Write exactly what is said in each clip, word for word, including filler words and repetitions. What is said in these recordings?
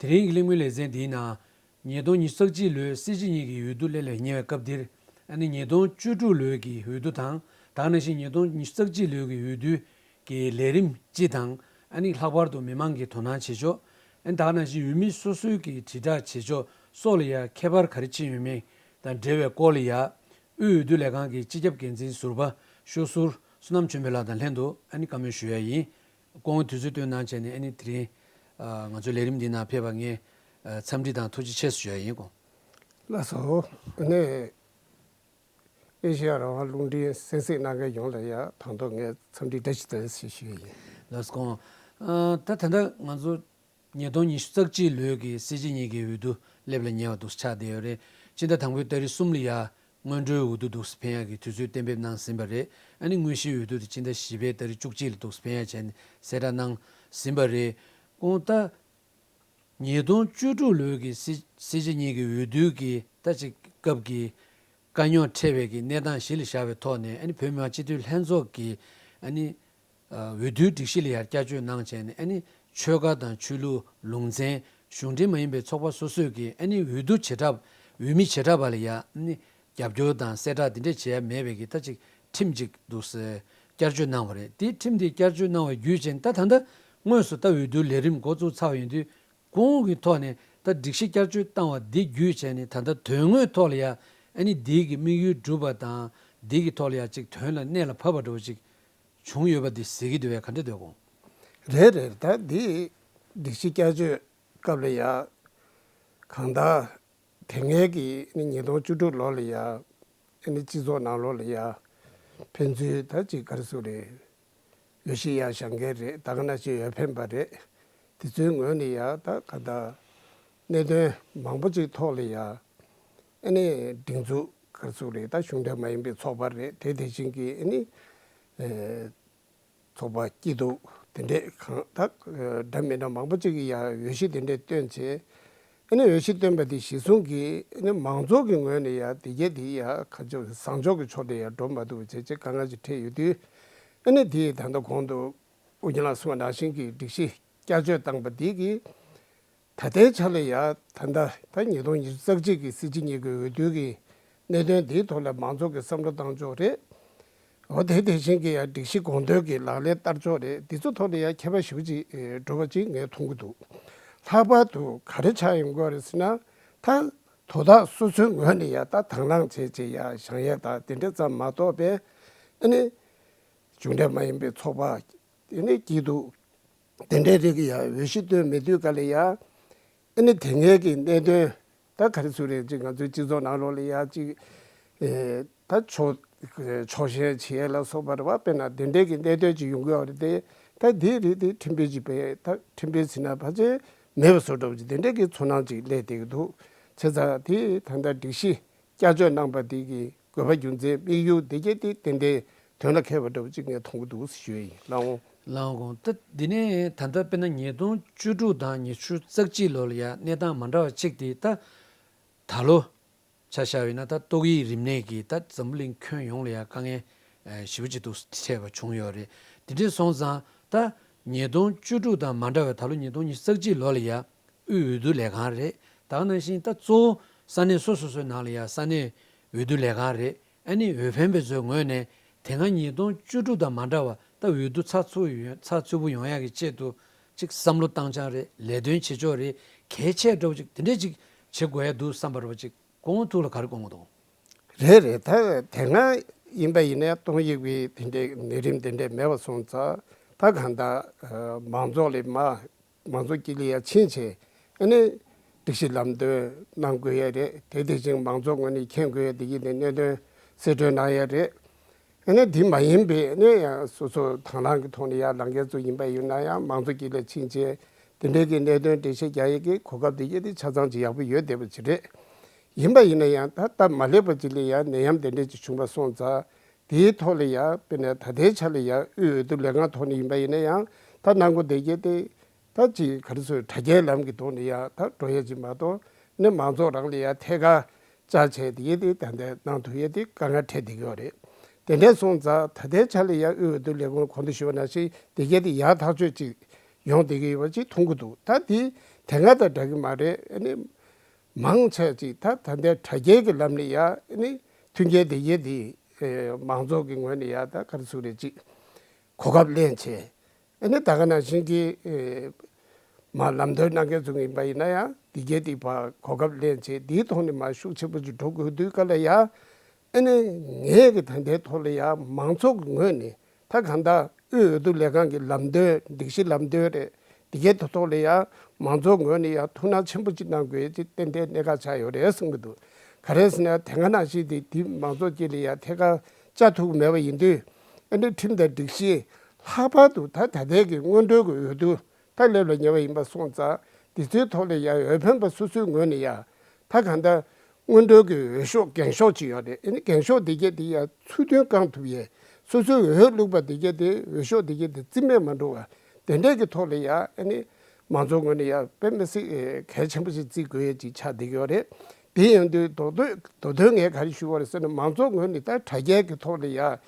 དེ་རིང་གི་གླེང་མོལ་ལེ་ཚན་འདིའི་ནང་། ཉིས་སྟོང་ཉི་ཤུ་རྩ་གཅིག་ལོའི་སྲིད་སྤྱི་གཉིས་ཀྱི་འོས་བསྡུ་སླེབས་ལ་ཉེ་བའི་སྐབས་འདིར། ཨ་ནི་ཉིས་སྟོང་བཅུ་དྲུག་ལོའི་གི་འོས་བསྡུ་དང་། ད་ག་ནང་བཞིན་ཉིས་སྟོང་ཉི་ཤུ་རྩ་གཅིག་ལོའི་གི་འོས་བསྡུའི་གི་ལས་རིམ་སྤྱི་དང་། ཨ་ནི་ལྷག་པར་དུ་མི་མང་གི་དོ་སྣང་བྱེད་ཕྱོགས། ཨ་ནི་ད་ག་ནང་བཞིན་འོས་མི་སོ་སོའི་གི་དྲིལ་བསྒྲགས་བྱེད་ཕྱོགས་སོགས་ལ་ཡང་ཁྱད་པར་ག་རེ་ཕྱིན་ཡོད་མེད་དང་འབྲེལ་བའི་སྐོར་ལ་ཡང་། དབུས་འོས་བསྡུ་ལས་ཁང་གི་སྤྱི་ཁྱབ་འགན་འཛིན་ཟུར་པ་ཤོག་ཟུར་བསོད་ནམས་ཆོས་འཕེལ་ལགས་དང་ལྷན་དུ་ཨ་ནི་བཀའ་མོལ་ཞུ་ཡ་ཡིན། སྐུ་ངོ་དུས་ཚོད་བཏོན་གནང་བྱས་ནས་ཨ་ནི་དེ་རིང་ང་ཚོའི་ལས་རིམ་འདི་ནང་ཕེབས་པར་ངས་འཚམས་འདྲི་དང་ཐུགས་རྗེ་ཆེ་ཞུ་ཡ་ཡིན། སྐུ་ངོ། ལགས་སོ། ཨ་ནི་ཨེ་ཤེ་ཡ་རང་དབང་རླུང་འཕྲིན་གསན་གཟིགས་གནང་མཁན་ཡོངས་ལ་ཡང་དང་ཐོག་ངས་འཚམས་འདྲི་བཀྲ་ཤིས་བདེ་ལེགས་ཞེས་ཞུ་ཡ་ཡིན། ལགས་སོ། སྐུ་ངོ། ད་ད་ལྟ་ང་ཚོ་ཉིས་སྟོང་ཉི་ཤུ་རྩ་གཅིག་ལོའི་གི་སྲིད་སྤྱི་གཉིས་ཀྱི་འོས་བསྡུ་སླེབས་ལ་ཉེ་བ་འདུག་ཆགས་བསྡད་ཡོད་རེད། སྤྱི་ཟླ་དང་པོའི་ཏ་རིག་གསུམ་ལ་ཡ་སྔོན་འགྲོའི་འོས་བསྡུ་འདུག་སེ་འཕེན་ཡག་གི་དུས་ཚོད་གཏན་འབེབས་གནང་ཟིན་པ་རེད། ཨ་ནི་དངོས་གཞིའི་འོས་བསྡུ་དེ་སྤྱི་ཟླ་བཞི་པའི་ཏ་རིག་བཅུ་གཅིག་ལ་འདུག་སེ་འཕེན་ཡག་བྱས་ནས་གསལ་བསྒྲགས་གནང་ཟིན་པ་རེད། སྐུ་ངོ། ད་ཉིས་སྟོང་བཅུ་དྲུག་ལོའི་གི་སྲིད་སྲིད་སྤྱི་གཉིས་ཀྱི་འོས་བསྡུའི་གི་ད་ཅིག་སྐབས་ཀྱི་དཀའ་རྙོག་འཕྲད་པའི་གི་གནས་སྟངས་གཞི་ལ་བཞག་པའི་ཐོག་ནས། ཨ་ནི་བོད་མི་མང་སྤྱི་འཐུས་ལྷན་ཚོགས་ཀྱི་ཨ་ནི། འོས་བསྡུའི་སྒྲིག་གཞི་ལ་ཡང་བསྐྱར་བཅོས་གནང་བྱས་ནས། ཨ་ནི་ཆོལ་ཁ་དང་ཆོས་ལུགས་ལུང་ཚན། གཞུང་འབྲེལ་མ་ཡིན་པའི་ཚོགས་པ་སོ་སོས་ཀྱིས་ཨ་ནི་འོས་བསྡུ་བྱེ་བྲག་འོས་མི་བྱེ་བྲག་པ་ལ་ཡང་ཨ་ནི་རྒྱབ་སྐྱོར་དང་གསལ་བསྒྲགས་འདི་འདྲས་བྱས་ཡ་མེད་པའི་གི་ད་ཅིག་ཁྲིམས་ཅིག་འདུག་སེ་བསྐྱར་བཅོས་གནང་བ་རེད། དེ་ཁྲིམས་དེ་བསྐྱར་བཅོས་གནང་བ་བརྒྱུད་བྱས་ནས་ད་ད་ལྟ་དངོས་སུ་ད་འོས་བསྡུའི་ལས་རིམ་འགོ་བཙུགས་ཚར་བ་ཡིན་དུས། གོང་གི་ཐོག་ནས་ད་སྒྲིག་གཞི་བསྐྱར་བཅོས་བཏང་བ་འདི་བརྒྱུད་བྱས་ནས་ད་ལྟ་དོན་དངོས་ཐོག་ལ་ཡ་ཨ་ནི་འདི་གི་དམིགས་ཡུལ་འགྲུབ་པ་དང་། འདི་གི་ཐོག་ལ་ཡ་ཅིག་དོན་ལ་གནད་ལ་ཕབ་པ་འདྲ་བོ་ཅིག་བྱུང་ཡོད་པ་འདི་གཟིགས་ཀྱི་འདུག་པས། ག་འདྲ་འདོད་སྐུ་ངོ། རེད་རེད། ད་འདི་སྒྲིག་གཞི་བསྐྱར་བཅོས་སྐབས་ལ་ཡ་གང་ལྟར་དེ་སྔའི་གི་ཨ་ནི་ཉིས་སྟོང་བཅུ་དྲུག་ལོ་ལ་ཡ་ཨ་ནི་སྤྱི་ཚོགས་ནང་ལོགས་ལ་ཡ་ཕན་ཚུན་ད་ཅིག་ག་རེ་ཟེར་དགོས་རེད། འོས་གཞི་ཡར་བཞེངས་མཁན་རེད། ད་ག་ནང་བཞིན་འོས་འཕེན་པ་རེད། དེ་ཚོའི་ངོས་ནས་ཡ་ད་ག་ད་གནད་དོན་མང་པོ་ཅིག་ཐོག་ལ་ཡ་ཨ་ནི་སྒྲིག་འཛུགས་ག་རེ་ཟེར་དགོས་རེད། ད་གཞུང་འབྲེལ་མ་ཡིན་པའི་ཚོགས་པ་རེད། དེ་དེ་བཞིན་གྱི་ཨ་ནི་ཨེ་ཚོགས་པ་སྐྱིད་སྡུག་དེ་འདྲས་གང་ད་འདྲ་མི་འདྲ་མང་པོ་ཅིག་གིས་ཡ་འོས་གཞི་དེ་འདྲས་བཏོན་བྱས། ཨ་ནི་འོས་གཞི་བཏོན་པ་དེ་གཞི་བཟུང་གིས་ཨ་ནི་མང་ཚོགས་ཀྱི་ངོས་ནས་ཡ་དེ་གས་དེ་ཡ་ཁ་ཕྱོགས་བཟང་ཕྱོགས་ཀྱི་ཕྱོགས་དེ་ཡ་འགྲོ་མ་ཐུབ་པ་བྱས་བྱས་དཀའ་ངལ་ཅིག་འཕྲད་ཡོད་དུས། ཨ་ནི་དེ་ད་ལྟ་གོང་དུ་ཨོ་རྒྱན་ལགས་གསུངས་པ་ནང་བཞིན་གྱི་སྒྲིག་གཞི་བསྐྱར་བཅོས་བཏང་པ་དེ་གིས་ད་ལྟའི་ཆ་ལ་ཡ་ད་ལྟ་ད་ཉིས་སྟོང་ཉི་ཤུ་རྩ་གཅིག་གི་སྲིད་སྤྱི་གཉིས་ཀྱི་འོས་བསྡུ་གི་གནད་དོན་འདིའི་ཐོག་ལ་མང་ཚོགས་ཀྱི་བསམ་བློ་བཏང་ཕྱོགས་རེད། འོ་དེ་དེ་བཞིན་གྱི་ཡང་སྒྲིག་གཞི་དགོངས་དོན་གྱི་ལག་ལེན་བསྟར་ཕྱོགས་རེད། འདི་ཚོ་ཐོག་ལ་ཡང་ཁྱད་པར་ཞེ་པོ་ཅིག་ཨེ་འགྲོ་བ་ཅིག་ངས་མཐོང་གི་འདུག་ལྷག་པར་དུ་ག་རེ་ཆགས་ཡོང་གི་ཡོད་རེད་ཟེར་ན། ད་དོ་བདག་སོ་སོའི་ངོས་ནས་ཡང་ད་དང་བླངས་བྱས་བྱས་ཡང་བཞེངས་ཡས་དང་དེ་འདྲ་ཙམ་མ་གཏོགས་པའི་ཨ་ནི་གཞུང་འབྲེལ་མ་ཡིན་པའི་ཚོགས་པ་དེ་ནས་སྐྱིད་སྡུག་དེ་འདྲའི་རིགས་ཀྱི་ཡང་འོས་གཞི་བཏོན་མེད་དུས་ག་ལ་ཡ་ཨ་ནི་དེ་སྔའི་གི་གནད་དོན། ད་ག་རེ་ཟེར་རེད། ཅིག་ང་ཚོའི་སྤྱི་ཚོགས་ནང་ལོགས་ལ་ཡ་ཅིག་ཨེ་ད་ཕྱོགས་ཕྱོགས་ཞེན་བྱེད་ཡས་ལ་སོགས་པ་རེད་བ། དཔེར་ན་དེ་འདྲའི་གི་གནད་དོན་ཅིག་ཡོང་གི་ཡོད་རེད་དེ། ད་དེའི་རིགས་དེ་ཁྲིམས་དཔེ་ཅིག་བས་ད་ཁྲིམས་དཔེ་ཟིན་ན་ཕལ་ཆེར་མེད་པ་བཟོ་འདྲ་བོ་ཅིག་དེ་འདྲའི་གི་ཚོར་སྣང་ཅིག་སླེབས་བསྡད་ཀྱི་འདུག་བྱས་ཙང་དེ་ད་ལྟ་སྒྲིག་གཞི་བསྐྱར་བཅོས་གནང་པ་དེ་གི་དགོས་པ་རྒྱུ་མཚན་དམིགས་ཡུལ་དེ་གྱད་དེ་ཏན་ཏན་དོན་ལ་འཁེལ་བ་འདྲ་བོ་ཅིག་ངས་མཐོང་གི་འདུག་ཞུ་ཡི་ཡིན། ལགས་འོང་། ལགས་འོང་། ད་འདི་ནས་ད་ལྟ་དཔེར་ན་ཉིས་སྟོང་བཅུ་དྲུག་དང་ཉི་ཤུ་རྩ་གཅིག་ལོ་ལ་ཡང་གནས་སྟངས་མ་འདྲ་བ་གཅིག་དེ། ད་ད་ལོ་ཆ་བཞག་པ་ཡིན་ན་ད་ཏོག་དབྱིབས་རིམས་ནད་ཀྱིས་ད་འཛམ་བུ་གླིང་ཁྱོན་ཡོངས་ལ་ཡང་དཀའ་ངལ་ཞེ་པོ་ཅིག་ཏུ་འཕྲད་པ་བྱུང་ཡོད་རེད། དེ་འདྲས་སོང་ཙང་ད་ཉིས་སྟོང་བཅུ་དྲུག་དང་མ་འདྲ་བའི་ད་ལོ་ཉིས་སྟོང་ཉི་ཤུ་རྩ་གཅིག་ལོ་ལ་ཡང་དབུས་འོས་བསྡུ་ལས་ཁང་རེད། ད་ག་ནང་བཞིན་ད་གཙོ་བོ་ས་གནས་སོ་སོ་སོའི་ནང་ལ་ཡང་ས་གནས་འོས་བསྡུ་ལས་ཁང་རེད། ཨ་ནི་འོས་འཕེན་པའི་ཚོའི་ངོས་ནས་དེ་སྔ་ཉིས་སྟོང་བཅུ་དྲུག་དང་མ་འདྲ་བ་ད་འོས་བསྡུ་ཚགས་ཚུད་ཡོང་ཚགས་ཚུད་པོ་ཡོང་ཡག་གི་ཆེད་དུ་ཅིག་བསམ་བློ་བཏང་སྦྱང་རེད། ལས་དོན་བྱེད་ཕྱོགས་རེད། གལ་ཆེ་འདྲ་བོ་ཅིག་དེ་འདྲས་ཅིག་བྱེད་དགོས་ཡ་འདུག་བསམ་པ་འདྲ་བོ་ཅིག་སྐུ་ངོ་ཐུགས་ལ་ག་རེ་དགོངས་ཀྱི་འདུག་རེད་རེད། ད་དེ་སྔ་ཡིན་པ་ཡིན་ན་ཏོག་དབྱིབས་ཀྱི་དེ་འདྲའི་ནད་རིམས་དེ་འདྲས་མེད་པ་སོང་ཙང་། ད་གང་ལྟར་མང་ཚོགས་ལ་མ་མང་ཚོགས་དཀྱིལ་ལ་ཡ་ཕྱིན་བྱས་ཨ་ནི་སྒྲིག་གཞི་ལམ་སྟོན་གནང་དགོས་ཡ་རེད། དེ་དེ་བཞིན་མང་ཚོགས་ངོས་ནས་མཁྱེན་དགོས་ཡ་དེ་གི་ནས་གནད་དོན་གསལ་སྒྲོན་གནང་ཡ་རེད། ཨ་ནི་དེ་མ་ཡིན་པའི་ཨ་ནི་ཡང་སོ་སོ་དང་བླངས་ཀྱི་ཐོག་ནས་ཡར་ལངས་མཁན་ཚོ་ཡིན་པ་ཡིན་ན་ཡང་མང་ཚོགས་དཀྱིལ་ལ་ཕྱིན་བྱས་དེ་འདྲའི་གི་གནད་དོན་འགྲེལ་བཤད་རྒྱག་ཡས་ཀྱི་གོ་སྐབས་དེ་གྱད་དེ་ཆ་ཚང་ཅིག་ཡག་པོ་ཡོད་བསྡད་པ་ཅིག་རེད། ཡིན་པ་ཡིན་ན་ཡང་ད་སྟབས་མ་ལེགས་པ་ཅིག་ལ་ཡང་ནད་ཡམས་དེ་འདྲས་ཅིག་བྱུང་བ་སོང་ཙང་དེའི་ཐོག་ལ་ཡང་དཔེར་ན་ད་ལྟའི་ཆ་ལ་ཡང་དབུས་འོས་བསྡུ་ལས་ཁང་ཐོག་ནས་ཡིན་པ་ཡིན་ན་ཡང་ད་གནང་སྒོ་དེ་གྱད་དེ། ད་ཅིག་ག་རེ་ཟེར། དྲ་རྒྱའི་ལམ་གྱི་ཐོག་ནས་ཡང་ད་འགྲོ་ཡ་ཅིག་མ་གཏོགས་ནི་མང་ཚོགས་རང་ལ་ཡང་ཐད་ཀར་བཅར་བྱས་དེ་གྱད་དེ་ད་ལྟ་གནང་ཐུབ་ཡ་དེ་དཀའ་ངལ་འཕྲད་བསྡད་ཀྱི་ཡོད་རེད། དེ་འདྲས་སོང་ཙང་ད་ལྟའི་ཆ་ལ་ཡང་དབུས་འོས་བསྡུ་ལས་ཁུངས་གོང་དུ་ཞུས་པ་ནང་བཞིན་དེ་གྱད་དེ་ཡག་ཐག་ཆོད་ཅིག་ཡོང་བསྡད་ཀྱི་ཡོད་པ་ཅིག་མཐོང་གི་འདུག་ད་དེ་ དེ་སྔ་དང་འདྲ་གི་མ་རེད། ཨ་ནི་མང་ཆེ་ཅིག་ད་ད་ལྟའི་དྲ་རྒྱའི་གི་ལམ་ནས་ཡ་ཨ་ནི་མཐུན་རྐྱེན་དེ་ཡེ་དེ་མང་ཚོགས་ཀྱི་ངོས་ནས་ཡ་ད་ག་རེ་ཟེར་རེད་ཅིག་གོ་སྐབས་ལེན་བྱས། ཨ་ནི་ད་ག་ནང་བཞིན་གྱི་ཨེ་མ་ལམ་སྟོན་གནང་མཁན་ཚོ་ཡིན་པ་ཡིན་ན་ཡང་འདི་གའི་དེ་བ་གོ་སྐབས་ལེན་བྱས་འདིའི་ཐོག་ནས་མ་ཤུགས་ཆེན་པོ་ཅིག་འགྲོ་དགོས་དུས་སྐབས་ལ་ཡ་ཨ་ནི་ངས་ཀྱི་ད་ལྟའི་ཐོག་ལ་ཡ་མང་ཚོགས་ཀྱི་ངོས་ནས་ད་གང་ལྟར་དབུས་འོས་བསྡུ་ལས་ཁང་གི་ལམ་སྟོན་སྒྲིག་གཞི་ལམ་སྟོན་རེད། འདི་གའི་ཐོག་ཐོག་ལ་ཡ་མང་ཚོགས་ངོས་ནས་ཡ་ཐུགས་སྣང་ཆེན་པོ་ཅིག་གནང་དགོས་ཀྱི་ཏན་ཏན་གནད་འགག་ཆགས་ཡོད་རེད་བསམ་གྱི་འདུག་ག་རེ་ཟེར་ན་དེ་སྔ་ནང་བཞིན་དེ་དེ་མང་ཚོགས་ཀྱི་ལ་ཡ་ཐད་ཀར་བཅར་ཐུབ་ཀྱི་མེད་པ་ཡིན་དུས་ཨ་ནི་ཁྲིམས་དང་སྒྲིག་གཞི་ལྷག་པར་དུ་ད་ད་ལྟའི་གི་སྔོན་འགྲོའི་གི་འོས་བསྡུ་ད་སླེབས་ལ་ཉེ་བ་ཡིན་པ་སོང་ཙང་དེ་ཚོའི་ཐོག་ལ་ཡ་འོས་འཕེན་པ་སོ་སོའི་ངོས་ནས་ཡ་ད་གང་ལྟར་སྔོན་འགྲོའི་གི་འོས་ཤོག་འགེངས་ཤོག་ཅིག་ཡོད་རེད། ཨ་ནི་འགེངས་ཤོག་དེ་གྱད་དེ་ཡ་ཚུལ་མཐུན་བསྐང་ཐུབ་ཡས་སོ་སོའི་འོས་བླུགས་པ་དེ་གྱད་དེ་འོས་ཤོག་དེ་གྱད་དེ་རྩིས་མེད་མ་འགྲོ་བ་དེ་འདྲས་ཀྱི་ཐོག་ལ་ཡ་ཨ་ནི་མང་ཚོགས་ངོས་ནས་ཡ་དཔེ་མི་སྲིད་གལ་ཆེན་པོ་ཞིག་བརྩི་དགོས་ཡས་ཅིག་ཆགས་བསྡད་ཀྱི་ཡོད་རེད། དེ་ཡིན་དུས་མདོ་དོན་མདོ་དོན་ངས་ག་རེ་ཞུ་བ་རེད་ཟེར་ན་མང་ཚོགས་ངོས་ནས་ད་དྲ་རྒྱའི་གི་ཐོག་ལ་ཡ་ཨ་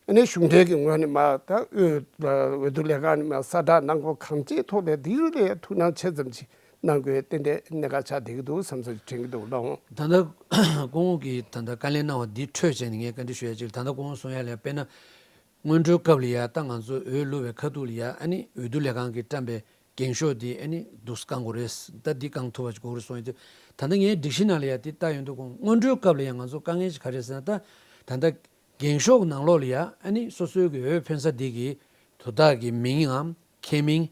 ནི་གཞུང་འབྲེལ་གྱི་ངོས་ནས་མ་ད་འོས་འོས་བསྡུ་ལས་ཁང་ནས་མ་གསལ་བསྒྲགས་གནང་སྐོར་གང་ཅིའི་ཐོག་ནས་དེ་ལས་ཐུགས་སྣང་ཆེ་ཙམ་ཞིག་གནང་དགོས་ཏན་ཏན་གནད་འགག་ཆགས་བསྡད་ཀྱི་འདུག་བསམ་ཚུལ་དྲན་གྱི་འདུག་ལགས། ད་ལྟ་སྐུ་ངོ་གིས་ད་ལྟ་བཀའ་ལན་གནང་བ་འདི་འཕྲོས་བྱས་ནས་ངས་བཀའ་འདྲི་ཞུ་ཡ་ཅིག་ད་ལྟ་སྐུ་ངོ་གསུང་ཡ་ལ་དཔེར་ན་སྔོན་འགྲོའི་སྐབས་ལ་ཡ་ད་ང་ཚོ་འོས་བླུགས་པའི་ཁ་ཐུག་ལ་ཡ་ཨ་ནི་འོས་བསྡུ་ལས་ཁང་གིས་བཀྲམ་པའི་འགེངས་ཤོག་འདི་ཨ་ནི་འདུག་སེ་བསྐང་དགོས་རེད། ད་འདི་བསྐང་ཐུབ་པ་ཅིག་དགོས་རེད་གསུངས་ཡོད་དུས་ད་ལྟ་ངའི་སྒྲིག་གཞི་ནང་ལ་ཡ་འདི་ལྟ་ཡོང་དུས་སྐུ་ངོ་སྔོན་འགྲོའི་སྐབས་ལ་ཡ་ང་ཚོ་དཀའ་ངལ་ཞིག་ག་རེ་ཟེར་ན་ད་ད་ལྟ་འགེངས་ཤོག་ནང་ལོགས་ལ་ཡ་ཨ་ནི་སོ་སོའི་གི་འོས་འཕེན་ས་འདི་གི་དོ་བདག་གི་མིང་ངམ་ཁེ་མིང་།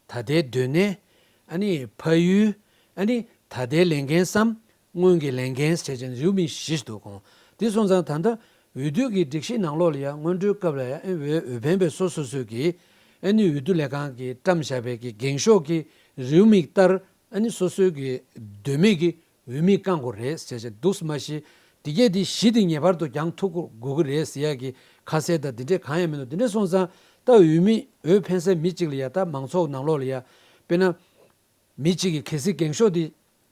ད་ལྟའི་སྡོད་གནས། ཨ་ནི་ཕ་ཡུལ། ཨ་ནི་ད་ལྟའི་ལས་འགན་སམ་སྔོན་གྱི་ལས་འགན་བྱས་ཅན་རེའུ་མིག་བཞི་ཞིག་འདུག་གོང་དེ་སོང་ཙང་ད་ལྟ་འོས་བསྡུ་གི་སྒྲིག་གཞི་ནང་ལོགས་ལ་ཡ་སྔོན་འགྲོའི་སྐབས་ལ་ཡ་ཨ་ནི་འོས་འོས་འཕེན་པའི་སོ་སོ་སོས་ཀྱི་ཨ་ནི་འོས་བསྡུ་ལས་ཁང་གིས་བཀྲམ་བཞག་པའི་གི་འགེངས་ཤོག་གི་རེའུ་མིག་ལྟར་ཨ་ནི་སོ་སོའི་གི་སྡོད་གནས་ཀྱི་འོས་མི་བསྐང་དགོས་རེད་ཟེར་བྱས་འདུག་སེ་མ་གཞི་འདི་གས་འདི་གཞི་འདི་ངེས་པར་དུ་འགྱངས་ཐུབ་དགོས་ཀྱི་རེད་ཟེར་ཡག་གི་ཁ་གསལ་དང་འདི་འདྲས་གང་ཡང་མི་འདུག་དེ་འདྲས་སོང་ཙང་ད་འོས་མི་འོས་འཕེན་སའི་མི་གཅིག་ལ་ཡ་ད་མང་ཚོགས་ནང་ལོགས་ལ་ཡ་དཔེར་ན་མི་གཅིག་གིས་གལ་སྲིད་འགེངས་ཤོག་འདི་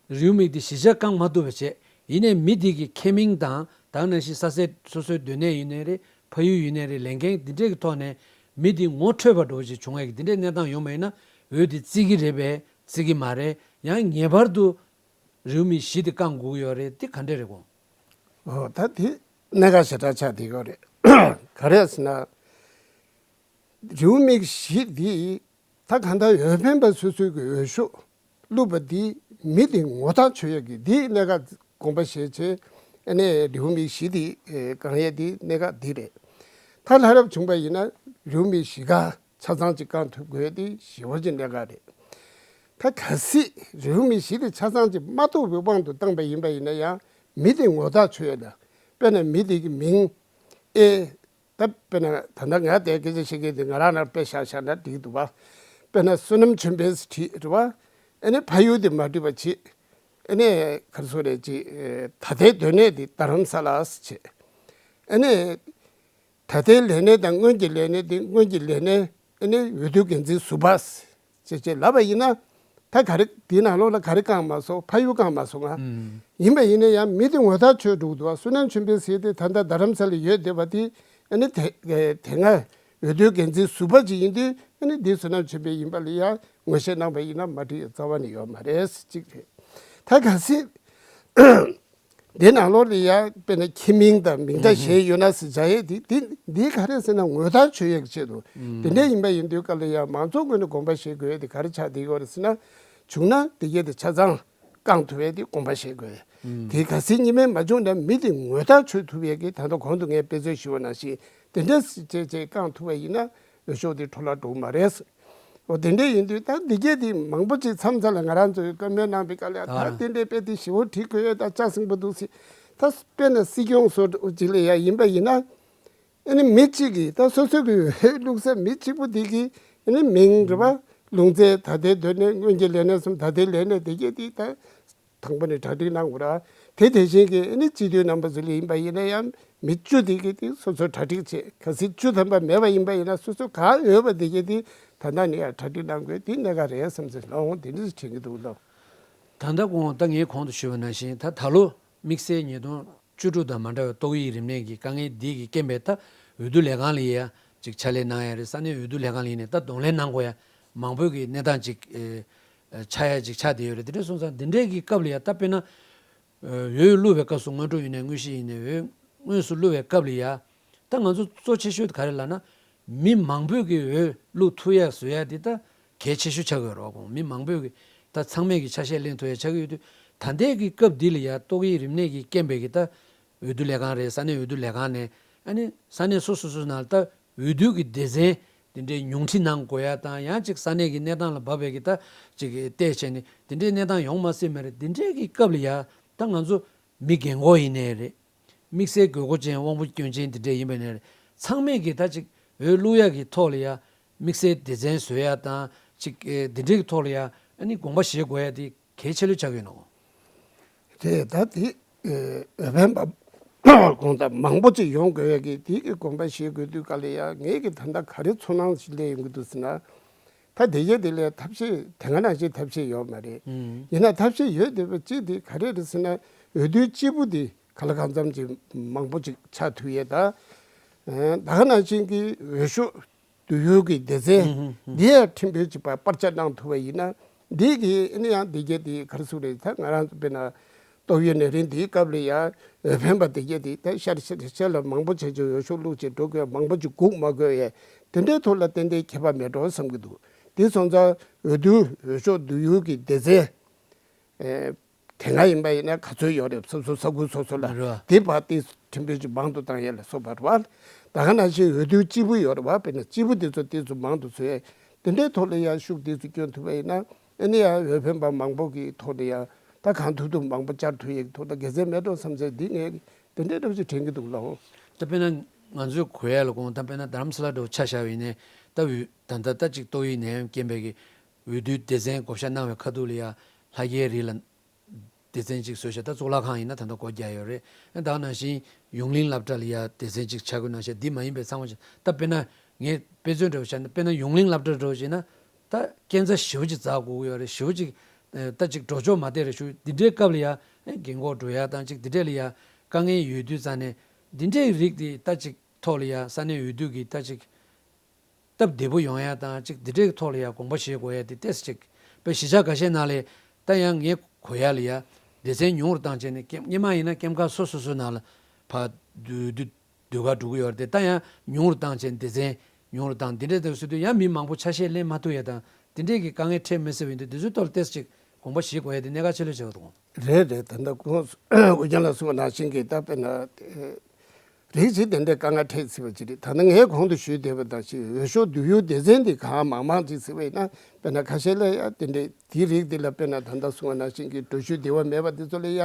རེའུ་མིག་འདི་གཞི་ཆགས་བསྐང་མ་ཐུབ་པ་བྱས་ཡིན་ནའི་མི་འདི་གི་ཁེ་མིང་དང་ད་ག་ནང་བཞིན་ས་གསེས་སོ་སོའི་སྡོད་གནས་ཡིན་ནའི་རེད། ཕ་ཡུལ་ཡིན་ནའི་རེད། ལས་འགན་འདི་འདྲས་ཀྱི་ཐོག་ནས་མི་འདི་ངོ་འཕྲོད་པ་འདྲ་བོ་ཞིག་བྱུང་བའི་འདི་འདྲས་གནས་སྟངས་ཡོང་བ་ཡིན་ན་འོས་འདི་བརྩི་གི་རེད་པས་བརྩི་གི་མ་རེད། ཡང་ངེས་པར་དུ་རེའུ་མིག་བཞི་དེ་བསྐང་དགོས་ཀྱི་ཡོད་རེད། དེ་ག་འདྲས་རེད་གོང་། ཨོ་ད་དེ་གནད་འགག་ཞེ་དྲག་ཆགས་བསྡད་ཡོད་རེད། ག་རེ་ཟེར་ན་རེའུ་མིག་བཞི་འདི་ད་གང་ལྟར་འོས་འཕེན་པ་སོ་སོའི་གི་འོས་ཤོག་བླུགས་པ་འདི་མི་དེ་ངོ་ཐག་ཆོད་ཡག་གི་འདི་གནད་འགག་དགོངས་པ་བཞེས་བྱས་ཨ་ནི་རེའུ་མིག་བཞི་དེ་ཨེ་བསྐང་ཡས་དེ་གནད་འགག་འདི་རེད། ད་ལྷ་རབ་བྱུང་པ་ཡིན་ན་རེའུ་མིག་བཞི་ཀ་ཆ་ཚང་ཅིག་བསྐང་ཐུབ་དགོས་དེ་ཞེ་པོ་ཅིག་གནད་འགག་རེད། ད་གལ་སྲིད་རེའུ་མིག་བཞི་དེ་ཆ་ཚང་ཅིག་མ་གཏོགས་པའི་དབང་དུ་བཏང་པ་ཡིན་པ་ཡིན་ན་ཡང་མི་དེ་ངོ་ཐག་ཆོད་ཡོད་ལ་དཔེར་ན་མི་དེ་གི་མིང་ཨེ་ད་དཔེར་ན་ད་ལྟ་ང་དེ་སྐད་ཆ་བཤད་མཁན་དེ་ང་རང་ནང་དཔེ་བཞག་བཞག་ན་འགྲིག་འདུག་བ། དཔེར་ན་བསོད་ནམས་ཆོས་འཕེལ་ཟེར་བྲིས་རེད་བ། ཨ་ནི་ཕ་ཡུལ་དེ་མ་བྲིས་པ་བྱེད། ཨ་ནི་ག་རེ་ཟེར་རེད་ཅེས་ད་ལྟའི་སྡོད་གནས་དེ་རྡ་རམ་ས་ལ་ཟེར་བྱེད། ཨ་ནི། ད་ལྟའི་ལས་གནས་དང་སྔོན་གྱི་ལས་གནས་དེ་སྔོན་གྱི་ལས་གནས་ཨ་ནི་འོས་བསྡུ་འགན་འཛིན་ཟུར་པ་ཅེས་ཅེས་ལབ་པ་ཡིན་ན་ད་ག་རེ་དེའི་ནང་ལོགས་ལ་ག་རེ་བསྐང་མ་སོང་། ཕ་ཡུལ་བསྐང་མ་སོང་ང་། ཡིན་པ་ཡིན་ན་ཡང་མི་དེ་ངོ་ཐག་ཆོད་འགྲོ་གི་འདུག་བ། བསོད་ནམས་ཆོས་འཕེལ་ཟེར་དེ་ད་ལྟ་རྡ་རམ་ས་ལ་ཡོད་བསྡད་པ་དེ་ཨ་ནི་དེ་དེ་སྔ་འོས་བསྡུ་འགན་འཛིན་ཟུར་པ་ཅིག་ཡིན་དུས་ཨ་ནི་འདི་བསོད་ནམས་ཆོས་འཕེལ་ཡིན་པ་ལ་ཡང་ངོ་ཤེས་གནང་པ་ཡིན་ན་མ་འགྲིག་རྩ་བ་ནས་ཡོད་མ་རེད་གཅིག་རེད། ད་གལ་སྲིད། དེ་ནང་ལོགས་ལ་ཡ་དཔེར་ན་ཁྱི་མིང་དང་མིང་གྲགས་གཞན་ཡོད་ན་ཟེར་བྱ་ཡས་དེ་དེ་འདི་ག་རེ་ཟེར་ན་ངོ་ཐག་ཆོད་ཡས་ཀྱི་ཆེད་དུ་དེ་འདྲ་ཡིན་པ་ཡིན་དུས་སྐབས་ལ་ཡ་མང་ཚོགས་ངོས་ནས་དགོངས་པ་བཞེས་དགོས་ཡས་དེ་ག་རེ་ཆགས་བསྡད་ཡོད་རེད་ཟེར་ན། བྱུང་ན་དེ་གས་དེ་ཆ་ཚང་བསྐང་ཐུབ་ཡས་དེ་དགོངས་པ་བཞེས་དགོས། དེ་གལ་སྲིད་ཉི་མས་མ་བྱུང་ན་མི་དེ་ངོ་ཐག་ཆོད་ཐུབ་ཡས་ཀྱི་ད་ལྟ་གོང་དུ་ངས་དཔེ་མཚོན་ཞུས་པ་ནང་བཞིན་དེ་འདྲ་བྱས་བྱས་བསྐང་ཐུབ་པ་ཡིན་ན་འོས་ཤོག་དེ་འཕྲོ་བརླག་འགྲོ་གི་མ་རེད། འོ་དེ་འདྲས་ཡིན་དུས་ད་འདི་གས་དེ་མང་པོ་ཅིག་མཚམས་མཚམས་ལ་ང་རང་ཚོའི་བཀའ་མོལ་གནང་པའི་སྐབས་ལ་ད་དེ་འདྲས་དཔེ་དེ་ཞེ་པོ་བྲིས་དགོས་ཡོད་ད་ལྕགས་སྲིན་པོ་འདུག་ཟེར། ད་དཔེར་ན་སྲིད་སྐྱོང་སོགས་ཅིག་ལ་ཡང་ཡིན་པ་ཡིན་ན་ཨ་ནི་མི་གཅིག་གིས་ད་སོ་སོ་གི་འོས་བླུགས་ས་མི་གཅིག་པོ་དེ་གིས་ཨ་ནི་མིང་རེད་པ། ལུང་ཚན་ད་ལྟའི་སྡོད་གནས་སྔོན་གྱི་ལས་གནས་སམ་ད་ལྟའི་ལས་གནས་དེ་གས་དེ་ད། དང་པོ་ནས་གྲ་སྒྲིག་གནང་དགོས་ར། དེ་དེ་བཞིན་གྱི་ཨ་ནི་སྤྱི་འཐུས་རྣམ་པ་ཚོ་ལ་ཡིན་པ་ཡིན་ན་ཡང་མི་བཅུ་དེ་གི་དེ་སོ་སོ་གྲ་སྒྲིག་བྱེད། གལ་སྲིད་བཅུ་ཐམ་པ་མེད་པ་ཡིན་པ་ཡིན་ན་སོ་སོ་ག་འོས་པ་དེ་གི་དེ་ད་ལྟ་ནས་ཡང་གྲ་སྒྲིག་གནང་དགོས་དེ་གནད་འགག་རེད་བསམ་ཚེ་ལོང་དེ་འདྲ་དྲན་གྱི་འདུག་ལོ། ད་ལྟ་དགོངས་ད་ངས་གོང་དུ་ཞུས་པ་ནང་བཞིན་ད་ད་ལོ་དམིགས་བསལ་ཉིས་སྟོང་བཅུ་དྲུག་དང་མ་འདྲ་བའི་ཏོག་དབྱིབས་རིམས་ནད་ཀྱི་དཀའ་ངལ་འདི་གི་རྐྱེན་པས་ད་འོས་བསྡུ་ལས་ཁང་ལ་ཡ་ཅིག་ཕྱག་ལས་གནང་ཡ་རེད། ས་གནས་འོས་བསྡུ་ལས་ཁང་ལ་ཡིན་ནས་ད་གདོང་ལེན་གནང་དགོས་ཡ་མང་པོའི་གི་གནས་སྟངས་ཅིག་ཨེ་ ཆགས་ཡ་ཅིག་ཆགས་བསྡད་ཡོད་རེད། དེ་འདྲ་སོང་ཙང་འདི་འདྲའི་གི་སྐབས་ལ་ཡ་ད་དཔེར་ན། འོད་བླུགས་པའི་སྐབས་སུ་སྔོན་འགྲོ་ཡིན་ནའི་དངོས་གཞི་ཡིན་ནའི་འོད་དངོས་སུ་བླུགས་པའི་སྐབས་ལ་ཡ། ད་ང་ཚོ་གཙོ་ཆེ་ཤོས་དེ་ག་རེ་ལབ་ན། མི་མང་པོས་ཀྱི་འོད་བླུགས་ཐུབ་ཡ་བཟོ་ཡ་དེ་ད་གལ་ཆེ་ཤོས་ཆགས་ཀྱི་ཡོད་རེད་བ། ཁོང་མི་མང་པོས་ཀྱི་ད་ཚང་མས་ཀྱི་ཆ་ཤས་ལེན་ཐུབ་ཡ་ཆགས་ཀྱི་ཡོད་དུས། ད་ལྟའི་གི་སྐབས་འདི་ལ་ཡ་ཏོག་དབྱིབས་རིམས་ནད་ཀྱི་རྐྱེན་པས་ཀྱི་ད་འོས་བསྡུ་ལས་ཁང་རེད། ས་གནས་འོས་བསྡུ་ལས་ཁང་ནས་ཨ་ནི་ས་གནས་སོ་སོ་སོ་ནང་ལ་ད་འོས་བསྡུ་གི་སྡེ་ཚན་དེ་འདྲའི་ཉུང་འཕྲི་གནང་དགོས་ཡ་དང་། ཡང་ཅིག་ས་གནས་ཀྱི་གནས་སྟངས་ལ་བབས་པའི་གི་ད་ཅིག་གི་བལྟས་བྱས་ནས་དེ་འདྲའི་གནས་སྟངས་ཡོང་མ་སྲིད་མ་རེད། དེ་འདྲའི་གི་སྐབས་ལ་ཡ་ད་ང་ཚོ་མི་རྒན་གོག་ཡིན་ནའི་རེད། དམིགས་བསལ་དགོས་མཁོ་ཅན་དབང་པོ་སྐྱོན་ཅན་དེ་འདྲས་ཡིན་པ་ནས་ཚང་མས་ཀྱིས་ད་ཅིག་འོས་བླུག་ཡག་གི་ཐོག་ལ་ཡ་དམིགས་བསལ་སྡེ་ཚན་བཟོ་ཡ་དང་ཅིག་ཨེ་འདི་འདྲས་ཀྱི་ཐོག་ལ་ཡ་ཨ་ནི་དགོངས་པ་བཞེས་དགོས་ཡ་དེ་གལ་ཆེ་ལོས་ཆགས་ཡོད་ནོ། དེ་ད་དེ་ཨེ་འོས་འཕེན་པ་དགོངས་དག་མང་པོ་ཅིག་ཡོང་དགོས་ཡ་གི་དེ་གི་དགོངས་པ་བཞེས་དགོས་དུས་ག་ལ་ཡ་ངས་ཀྱི་ད་ལྟ་ག་རེ་ཚོར་སྣང་ཞིག་སླེབས་ཡོང་གི་འདུག་ཟེར་ན། ད་དེ་གས་དེ་ལས་ཐབས་ཤེས་དེ་སྔ་ནང་བཞིན་ཐབས་ཤེས་ཡོད་མ་རེད། ཡིན་ན་ཐབས་ཤེས་ཡོད་བསྡད་པ་གཅིག་དེ་ག་རེ་རེད་ཟེར་ན། འོས་བསྡུའི་སྤྱིལ་བུ་དེ་ག་ལ་གང་འཚམ་ཅིག་མང་པོ་ཅིག་ཆགས་ཐུབ་ཡས་ད། ད་ག་ནང་བཞིན་གྱི་འོས་ཤོག་བསྡུ་ཡུལ་གྱི་སྡེ་ཚན་འདི་ཡང་ཕྲན་བུ་ཅིག་པ་སྤར་ཆ་གནང་ཐུབ་པ་ཡིན་ན། འདི་གི་ཨ་ནི་ཡང་འདི་གས་དེ་ག་རེ་ཟེར་རེད། ད་ང་རང་ཚོ་དཔེར་ན། ཏོག་དབྱིབས་ནད་རིམས་འདིའི་སྐབས་ལ་ཡང་འོས་འཕེན་པ་དེ་གས་དེ་ད་ཤར་ཤར་ཤར་ལ་མང་པོ་བྱས་ཀྱི་འོས་ཤོག་བླུགས་བྱས་འགྲོ་དགོས། མང་པོ་ཅིག་སྒུག་མ་དགོས་ཡས་དེ་འདྲའི་ཐོག་ལ་ཏན་ཏན་ཁྱད་པར་མེད་འགྲོ་བསམ་གྱི་འདུག་དེ་སོང་ཙང་འོས་བསྡུ་འོས་ཤོག་བསྡུ་ཡུལ་གྱི་སྡེ་ཚན། ཨེ། དེ་སྔ་ཡིན་པ་ཡིན་ན་ག་ཚོད་ཡོད་རེད། སོ་སོ་ས་ཁུལ་སོ་སོ་ལ། རེད་བ། དེ་བར་དེ་ཕྲན་བུ་ཅིག་མང་དུ་བཏང་ཡས་ལ་སོགས་པ་རེད་བ། ད་ག་ནང་བཞིན་འོས་བསྡུ་སྤྱིལ་བུ་ཡོད་རེད་བ། དཔེར་ན་སྤྱིལ་བུ་དེ་ཚོ་དེ་ཚོ་མང་དུ་བཟོས་ཡས་དེ་འདྲའི་ཐོག་ལ་ཡང་ཤུགས་དེ་ཚོ་བསྐྱོན་ཐུབ་པ་ཡིན་ན། ཨ་ནི་ཡང་འོས་འཕེན་པ་མང་པོ་གི་ཐོག་ནས་ཡང་ད་གང་ཐུབ་ཐུབ་མང་པོ་བཅར་ཐུབ་ཡས་ཐོག་ལ་དགེ་མཚན་མེད་འགྲོ་བསམ་ཚེ་འདི་ངས་དེ་འདྲའི་འདྲ་བོ་ཅིག་དྲན་གྱི་འདུག་ལགས། ད་དཔེར་ན་ང་ཚོའི་གོ་ཡ་ལ་དགོངས། ད་དཔེར་ན་རྡ་རམ་ས་ལ་འདྲ་བོ་ཆ་བཞག་པ་ཡིན་ནའི་ད་འོས་ད་ལྟ་ད་ཅིག་ཏོག་དབྱིབས་ནད་ཡམས་རྐྱེན་པས་ཀྱི་འོས་བསྡུའི་སྡེ་ཚན་བགོ་བཤའ་གནང་བའི་ཁ་ཐུག་ལ་ཡ་ལྷ་རྒྱལ་རི་ལ་སྡེ་ཚན་གཅིག་བཟོས་ཤག་ད་གཙུག་ལག་ཁང་ཡིན་ན་ད་ལྟ་སྒོ་རྒྱག་ཡོད་རེད། ཨ་ད་ག་ནང་བཞིན་ཡུང་གླིང་སློབ་གྲྭ་ལ་ཡ་སྡེ་ཚན་གཅིག་ཆགས་ཀྱི་ནང་བཞིན་འདི་མ་ཡིན་པའི་ཚང་མ་ཅིག་ད་དཔེར་ན་ངས་དཔེ་མཚོན་འདྲ་བོ་བཤད་ན། དཔེར་ན་ཡུང་གླིང་སློབ་གྲྭ་འདྲ་བོ་བྱས་ན་ད་སྐས་འཛེག་ཞེ་པོ་ཅིག་འཛེག་དགོས་ཀྱི་ཡོད་རེད། ཞེ་པོ་ཅིག་ད་ཅིག་འགྲོ་ཕྱོགས་མ་བདེ་རེད་ཞུ། འདི་འདྲའི་སྐབས་ལ་ཡ་རྒན་གོག་འགྲོ་ཡ་དང་ཅིག་འདི་འདྲས་ལ་ཡ་དཀའ་ངལ་ཡོད་དུས་ཙང་ནས་འདི་འདྲའི་རིགས་དེ་ད་ཅིག་ཐོག་ལ་ཡ་ས་གནས་འོས་བསྡུ་གི་ད་ཅིག་སྟབས་བདེ་པོ་ཡོང་ཡ་དང་ཅིག་འདི་འདྲའི་ཐོག་ལ་ཡ་དགོངས་པ་བཞེས་དགོས་ཡ་དེ་ཏོག་ཙམ་ཅིག་དཔེ་གཞིས་ཆགས་ཁ་ཤས་ནང་ལ་ད་ཡང་ངས་གོ་ཡ་ལ་ཡ་སྡེ་ཚན་ཉུང་རུ་བཏང་བྱས་ནས་ཀེམ་སྔོན་མ་ཡིན་ན་ཀེམ་ཁག་སོ་སོ་སོ་ནང་ལ་ཕར་བསྡུ་བསྡུ་བསྡུ་ག་འགྲོ་གི་ཡོད་རེད་དེ། ད་ཡང་ཉུང་རུ་བཏང་བྱས་སྡེ་ཚན་ཉུང་རུ་བཏང་འདི་འདྲའི་དེ་ཟེར་དུས་ཡང་མི་མང་པོ་ཆ་ཤས་ལེན་མ་ཐུབ་ཡ་དང་འདི་འདྲའི་གི་དཀའ་ངལ་འཕྲད་མི་སྲིད་པ་ཡིན་དུས་འདི་ཚོའི་ཐོག་ལ་ཏོག་ཙམ་ཅིག་དགོངས་པ་བཞེས་དགོས་ཡ་དེ་གནད་འགག་ཆེ་ལོས་ཆགས་འདུག་རེད་རེད། ད་ལྟ་ཁོང་ཨུ་རྒྱན་ལགས་གསུངས་པ་ནང་བཞིན་གྱི་ད་དཔེར་ན། རིགས་གཅིག་དེ་འདྲའི་དཀའ་ངལ་འཕྲད་སྲིད་པ་ཅིག་རེད། ད་ནི་ངས་གོང་དུ་ཞུས་བསྡད་པ་དང་ཅིག་འོས་ཤོག་བསྡུ་ཡུལ་སྡེ་ཚན་འདི་གང་མང་མང་ཅིག་ཟེར་བ་ཡིན་ན། དཔེར་ན་ཁ་ཤས་ལ་ཡ་དེ་འདྲའི་དེའི་རིགས་འདི་ལ་དཔེར་ན་ད་ལྟ་གསུངས་པ་ནང་བཞིན་གྱི་འགྲོ་ཤུལ་བདེ་བ་མེད་པ་འདི་ཚོ་ལ་ཡ་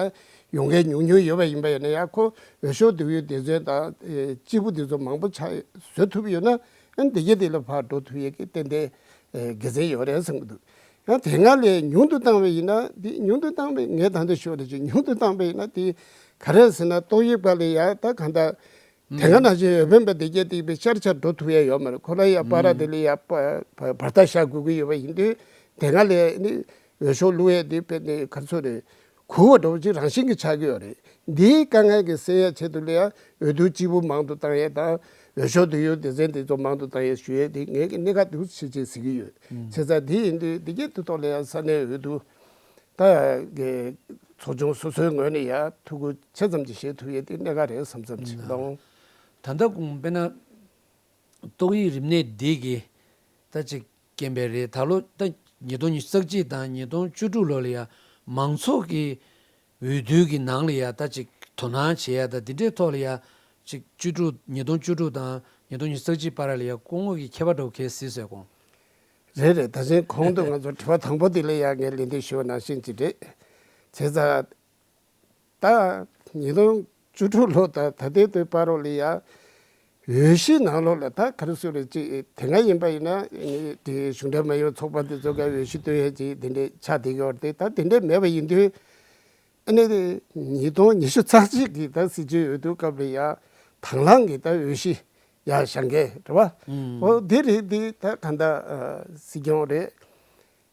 ཡོང་མཁན་ཉུང་ཉུང་ཡོད་པ་ཡིན་པ་ཡིན་ན་ཡ་ཁོ་འོས་ཤོག་བསྡུ་ཡུལ་སྡེ་ཚན་དང་སྤྱིལ་བུ་འདི་ཚོ་མང་པོ་ཆགས་བཟོ་ཐུབ་ཡོད་ན། ཨ་ནི་འདི་གས་འདི་ལ་ཕར་འགྲོ་ཐུབ་ཡས་ཀྱི་ཏན་ཏན་དགེ་མཚན་ཡོད་རེད་བསམ་གྱི་འདུག་ཡང་དེ་སྔ་ལས་ཉུང་དུ་བཏང་བ་ཡིན་ན་འདི་ཉུང་དུ་བཏང་བས་ངས་ད་ལྟ་ཞུ་བ་ལ་ཅིག་ཉུང་དུ་བཏང་བ་ཡིན་ན་འདི་ག་རེ་ཟེར་ན་ཏོག་དབྱིབས་སྒང་ལ་ཡ་ད་གང་ལྟར་དེ་སྔ་ནང་བཞིན་འོས་འཕེན་པ་དེ་གས་དེ་བས་ཤར་ཤར་འགྲོ་ཐུབ་ཡ་ཡོད་མ་རེད། ཁོ་རང་ཡ་པར་དེ་ལ་ཡ་བར་ཐག་བཞག་དགོས་ཀྱི་ཡོད་པ་ཡིན་དུས་དེ་སྔ་ལས་ནི་འོས་ཤོག་བླུག་ཡས་དེ་དཔེ་ནི་ག་རེ་ཟེར་རེད། གུ་བ་འདྲ་བོ་ཅིག་རང་བཞིན་གྱིས་ཆགས་ཀྱི་ཡོད་རེད། འདིའི་དཀའ་ངལ་གྱི་སེལ་ཡ་ཆེད་དུ་ལ་ཡ་འོས་བསྡུ་སྤྱིལ་བུ་མང་དུ་བཏང་ཡས་དང་འོས་ཤོག་བསྡུ་ཡུལ་སྡེ་ཚན་དེ་ཚོ་མང་དུ་བཏང་ཡས་ཞུ་ཡས་དེ་ངས་ཀྱི་གནད་འགག་འདུག་ཆེ་ཆེ་གཟིགས་ཀྱི་ཡོད། བྱས་ཙང་འདི་ཡིན་དུས་འདི་གའི་དུས་ཐོག་ལ་ཡ་ས་གནས་འོས་བསྡུ་ད་གི་ཚོགས་ཆུང་སོ་སོའི་ངོས་ནས་ཡ་ཐུགས་ཁུར་ཆེ་ཙམ་ཅིག་བཞེས་ཐུབ་ཡས་དེ་གནད་འགག་རེད་བསམ་བསམ་ཅིག་ལོང་། ད་ལྟ་དགོངས་དཔེར་ན། ཏོག་དབྱིབས་རིམས་ནད་འདི་གི་ད་ཅིག་རྐྱེན་པས་རེད། ད་ལོ་ད་ཉིས་སྟོང་ཉི་ཤུ་རྩ་གཅིག་དང་ཉིས་སྟོང་བཅུ་དྲུག་ལོ་ལ་ཡ་མང་ཚོགས་ཀྱི་འོས་བསྡུ་གི་ནང་ལ་ཡ་ད་ཅིག་དོ་སྣང་བྱེད་ཡ་ད་འདི་འདྲའི་ཐོག་ལ་ཡ་ཅིག་བཅུ་དྲུག་ཉིས་སྟོང་བཅུ་དྲུག་དང་ཉིས་སྟོང་ཉི་ཤུ་རྩ་གཅིག་བར་ལ་ཡ་སྐུ་ངོ་གི་ཁྱད་པར་འདྲ་བོ་གལ་སྲིད་བཟོས་གོང་། རེད་རེད། ད་ཆེན་གོང་དུ་ང་ཚོ་དྲི་བ་དང་པོ་འདི་ལ་ཡ་ངས་ལན་འདེབས་ཞུ་བ་ནང་བཞིན་ཅིག་རེད། བྱས་ཙང་། ད་ཉིས་སྟོང་བཅུ་དྲུག་ལོ་ད་ད་ལྟའི་དུས་བར་རོ་ལ་ཡ་འོས་གཞི་ནང་ལོགས་ལ་ད་ག་རེ་ཟེར་རེད། ཅིག་དེ་སྔ་ཡིན་པ་ཡིན་ན་དེ་གཞུང་འབྲེལ་མ་ཡིན་པའི་ཚོགས་པ་འདི་ཚོ་ག་འོས་གཞི་བཏོན་ཡས་ཅིག་དེ་འདྲས་ཆགས་བསྡད་ཀྱི་ཡོད་རེད། ད་དེ་འདྲས་མེད་པ་ཡིན་དུས་ཨ་ནི་ཉིས་སྟོང་ཉི་ཤུ་རྩ་གཅིག་གི་ད་སྲིད་སྤྱི་འོས་བསྡུ་སྐབས་ལ་ཡ་དང་བླངས་ཀྱི་ད་འོས་གཞི་ཡ་བཞེངས་མཁན་རེད་བ། འོ་དེ་རེད། དེ་ད་ག་འདྲ་སྲིད་སྐྱོང་རེད།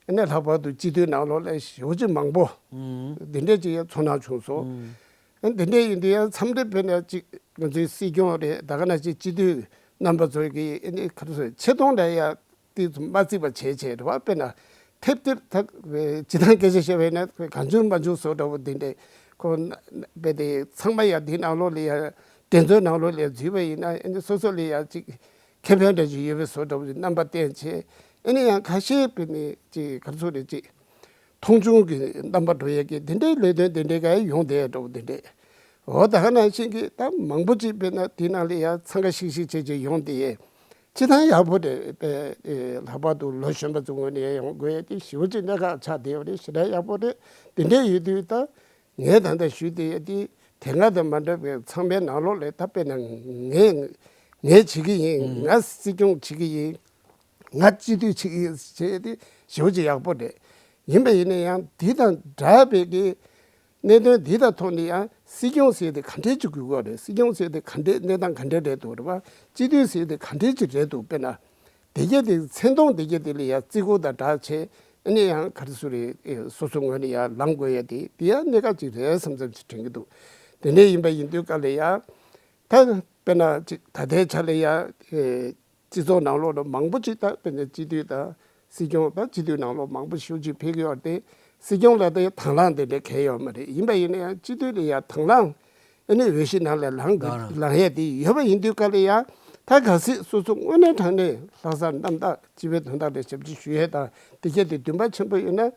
ཨ་ནི་ལྷག་པར་དུ་སྤྱི་འཐུས་ནང་ལོགས་ལ་ཞེ་པོ་ཅིག་མང་པོ་འདི་འདྲས་ཅིག་ཡང་ཚོར་སྣང་བྱུང་སོང་། ཨ་འདི་འདྲས་ཡིན་དུས་ཡང་མཚམས་རེ་དཔེར་ན་ཅིག་ང་ཚོའི་སྲིད་སྐྱོང་རེད། ད་ག་ནང་བཞིན་སྤྱི་འཐུས་རྣམ་པ་ཚོ་གིས་ཨ་ནི་ག་རེ་ཟེར་ཆེ་མཐོང་འདྲ་ཡ་ཏོག་ཙམ་མ་བརྩིས་པ་བྱས་བྱས་རེད་བ། དཔེར་ན་ ཐེབས་ཐེབས་ཐག་སྤྱི་བཏང་སྐད་ཆ་བཤད་པ་ཡིན་ན་གང་བྱུང་མང་བྱུང་བཟོ་འདྲ་བོ་འདི་འདྲས་ཁོ་རྦད་དེ་ཚང་མ་ཡང་འདི་ནང་ལོགས་ལ་ཡང་འགྲན་རྩོད་ནང་ལོགས་ལ་ཡང་འཛུལ་བ་ཡིན་ན་ཨ་ནི་སོ་སོ་ལ་ཡང་ཅིག་ཁེ་ཕན་འདྲ་ཅིག་ཡོད་པའི་བཟོ་འདྲ་བོ་ཅིག་རྣམ་པ་བསྟན་བྱས། ཨ་ནི་ཡང་ཁ་ཤས་དཔེར་ན་ཅིག་ག་རེ་ཟེར་རེད། ཅིག་མཐོང་ཆུང་གི་རྣམ་པ་འགྲོ་ཡས་ཀྱི་འདི་འདྲའི་ལས་དོན་འདི་འདྲའི་ག་ཡོང་བསྡད་འདྲ་བོ་འདི་འདྲས། འོ་ད་ག་ནང་བཞིན་གྱི་ད་མང་པོ་ཅིག་དཔེར་ན་དེ་ནང་ལ་ཡང་འཚང་ཁ་ཤིག་ཤིག་བྱས་བྱས་ཡོང་བསྡད་ཡས། སྤྱི་བཏང་ཡག་པོ་རེད་པས། ལྷག་པར་དུ་ལོ་གཞོན་པ་ཚོ་ངོས་ནས་ཡོང་དགོས་ཡས་དེ་ཞེ་པོ་ཅིག་གནད་འགག་ཆགས་བསྡད་ཡོད་རེད། ཞེ་དྲག་ཡག་པོ་རེད། དེ་འདྲས་ཡོད་དུས་ད་ངས་ད་ལྟ་ཞུས་བསྡད་ཡས་དེ་དེ་སྔ་དང་མ་འདྲ་བའི་ཚང་མའི་ནང་ལོགས་ལ་ད་དཔེར་ན་ངས་ངས་བྱེད་ཀྱི་ཡིན། ང་སྲིད་སྐྱོང་བྱེད་ཀྱི་ཡིན། ང་སྤྱི་འཐུས་བྱེད་ཀྱི་ཡིན་ཟེར་ཡས་དེ་ཞེ་པོ་ཅིག་ཡག་པོ་རེད། ཡིན་པ་ཡིན་ན་ཡང་དེ་དང་འདྲ་བའི་གི་གནད་དོན་འདི་དང་ཐོག་ནས་ཡང་སྲིད་སྐྱོང་ཟེར་དེ་ག་འདྲས་ཅིག་དགོས་ཀྱི་རེད། སྲིད་སྐྱོང་ཟེར་དེ་ག་འདྲས་གནས་སྟངས་ག་འདྲས་རེད་འདུག་རེད་པ། སྤྱི་འཐུས་ཟེར་དེ་ག་འདྲས་ཅིག་རེད་འདུག་དཔེར་ན་དེ་གྱད་དེ་མཚན་མཐོང་དེ་གྱད་དེ་ལ་ཡང་བརྩི་བཀུར་དང་སྦྲགས་བྱས། ཨ་ནི་ཡང་ག་རེ་ཟེར་རེད། སོ་སོ་ངོས་ནས་ཡང་ལངས་དགོས་ཡ་དེ་དེ་ཡང་གནད་འགག་ཅིག་རེད་བསམ་བསམ་ཅིག་དྲན་གྱི་འདུག་དེ་འདྲས་ཡིན་པ་ཡིན་དུས་སྐབས་ལ་ཡང་ད་དཔེར་ན་ཅིག་ད་ལྟའི་ཆ་ལ་ཡང་སྤྱི་ཚོགས་ནང་ལོགས་ལ་མང་པོ་ཅིག་ད་དཔེར་ན་སྤྱི་འཐུས་དང་སྲིད་སྐྱོང་ད་སྤྱི་འཐུས་ནང་ལོགས་མང་པོ་ཞེ་པོ་ཅིག་ཕེབས་ཀྱི་ཡོད་རེད་དེ། སྲིད་སྐྱོང་ལ་ད་དང་བླངས་དེ་འདྲ་གང་ཡང་ཡོད་མ་རེད། ཡིན་པ་ཡིན་ན་ཡང་སྤྱི་འཐུས་ལ་ཡང་དང་བླངས་ཨ་ནི་འོས་གཞི་ནང་ལ་ལངས་དགོས་ལངས་ཡས་དེ་ཡོད་པ་ཡིན་དུས་སྐབས་ལ་ཡང་ད་གལ་སྲིད་སོ་སོ་དངོས་གནས་དྲང་གནས་ལྷག་བསམ་རྣམ་དག་སྤྱི་པའི་དོན་དག་ལ་ཞབས་ཕྱི་ཞུ་ཡས་དང་དེ་གྱད་དེ་འདུན་པ་ཆེན་པོ་ཡོད་ན།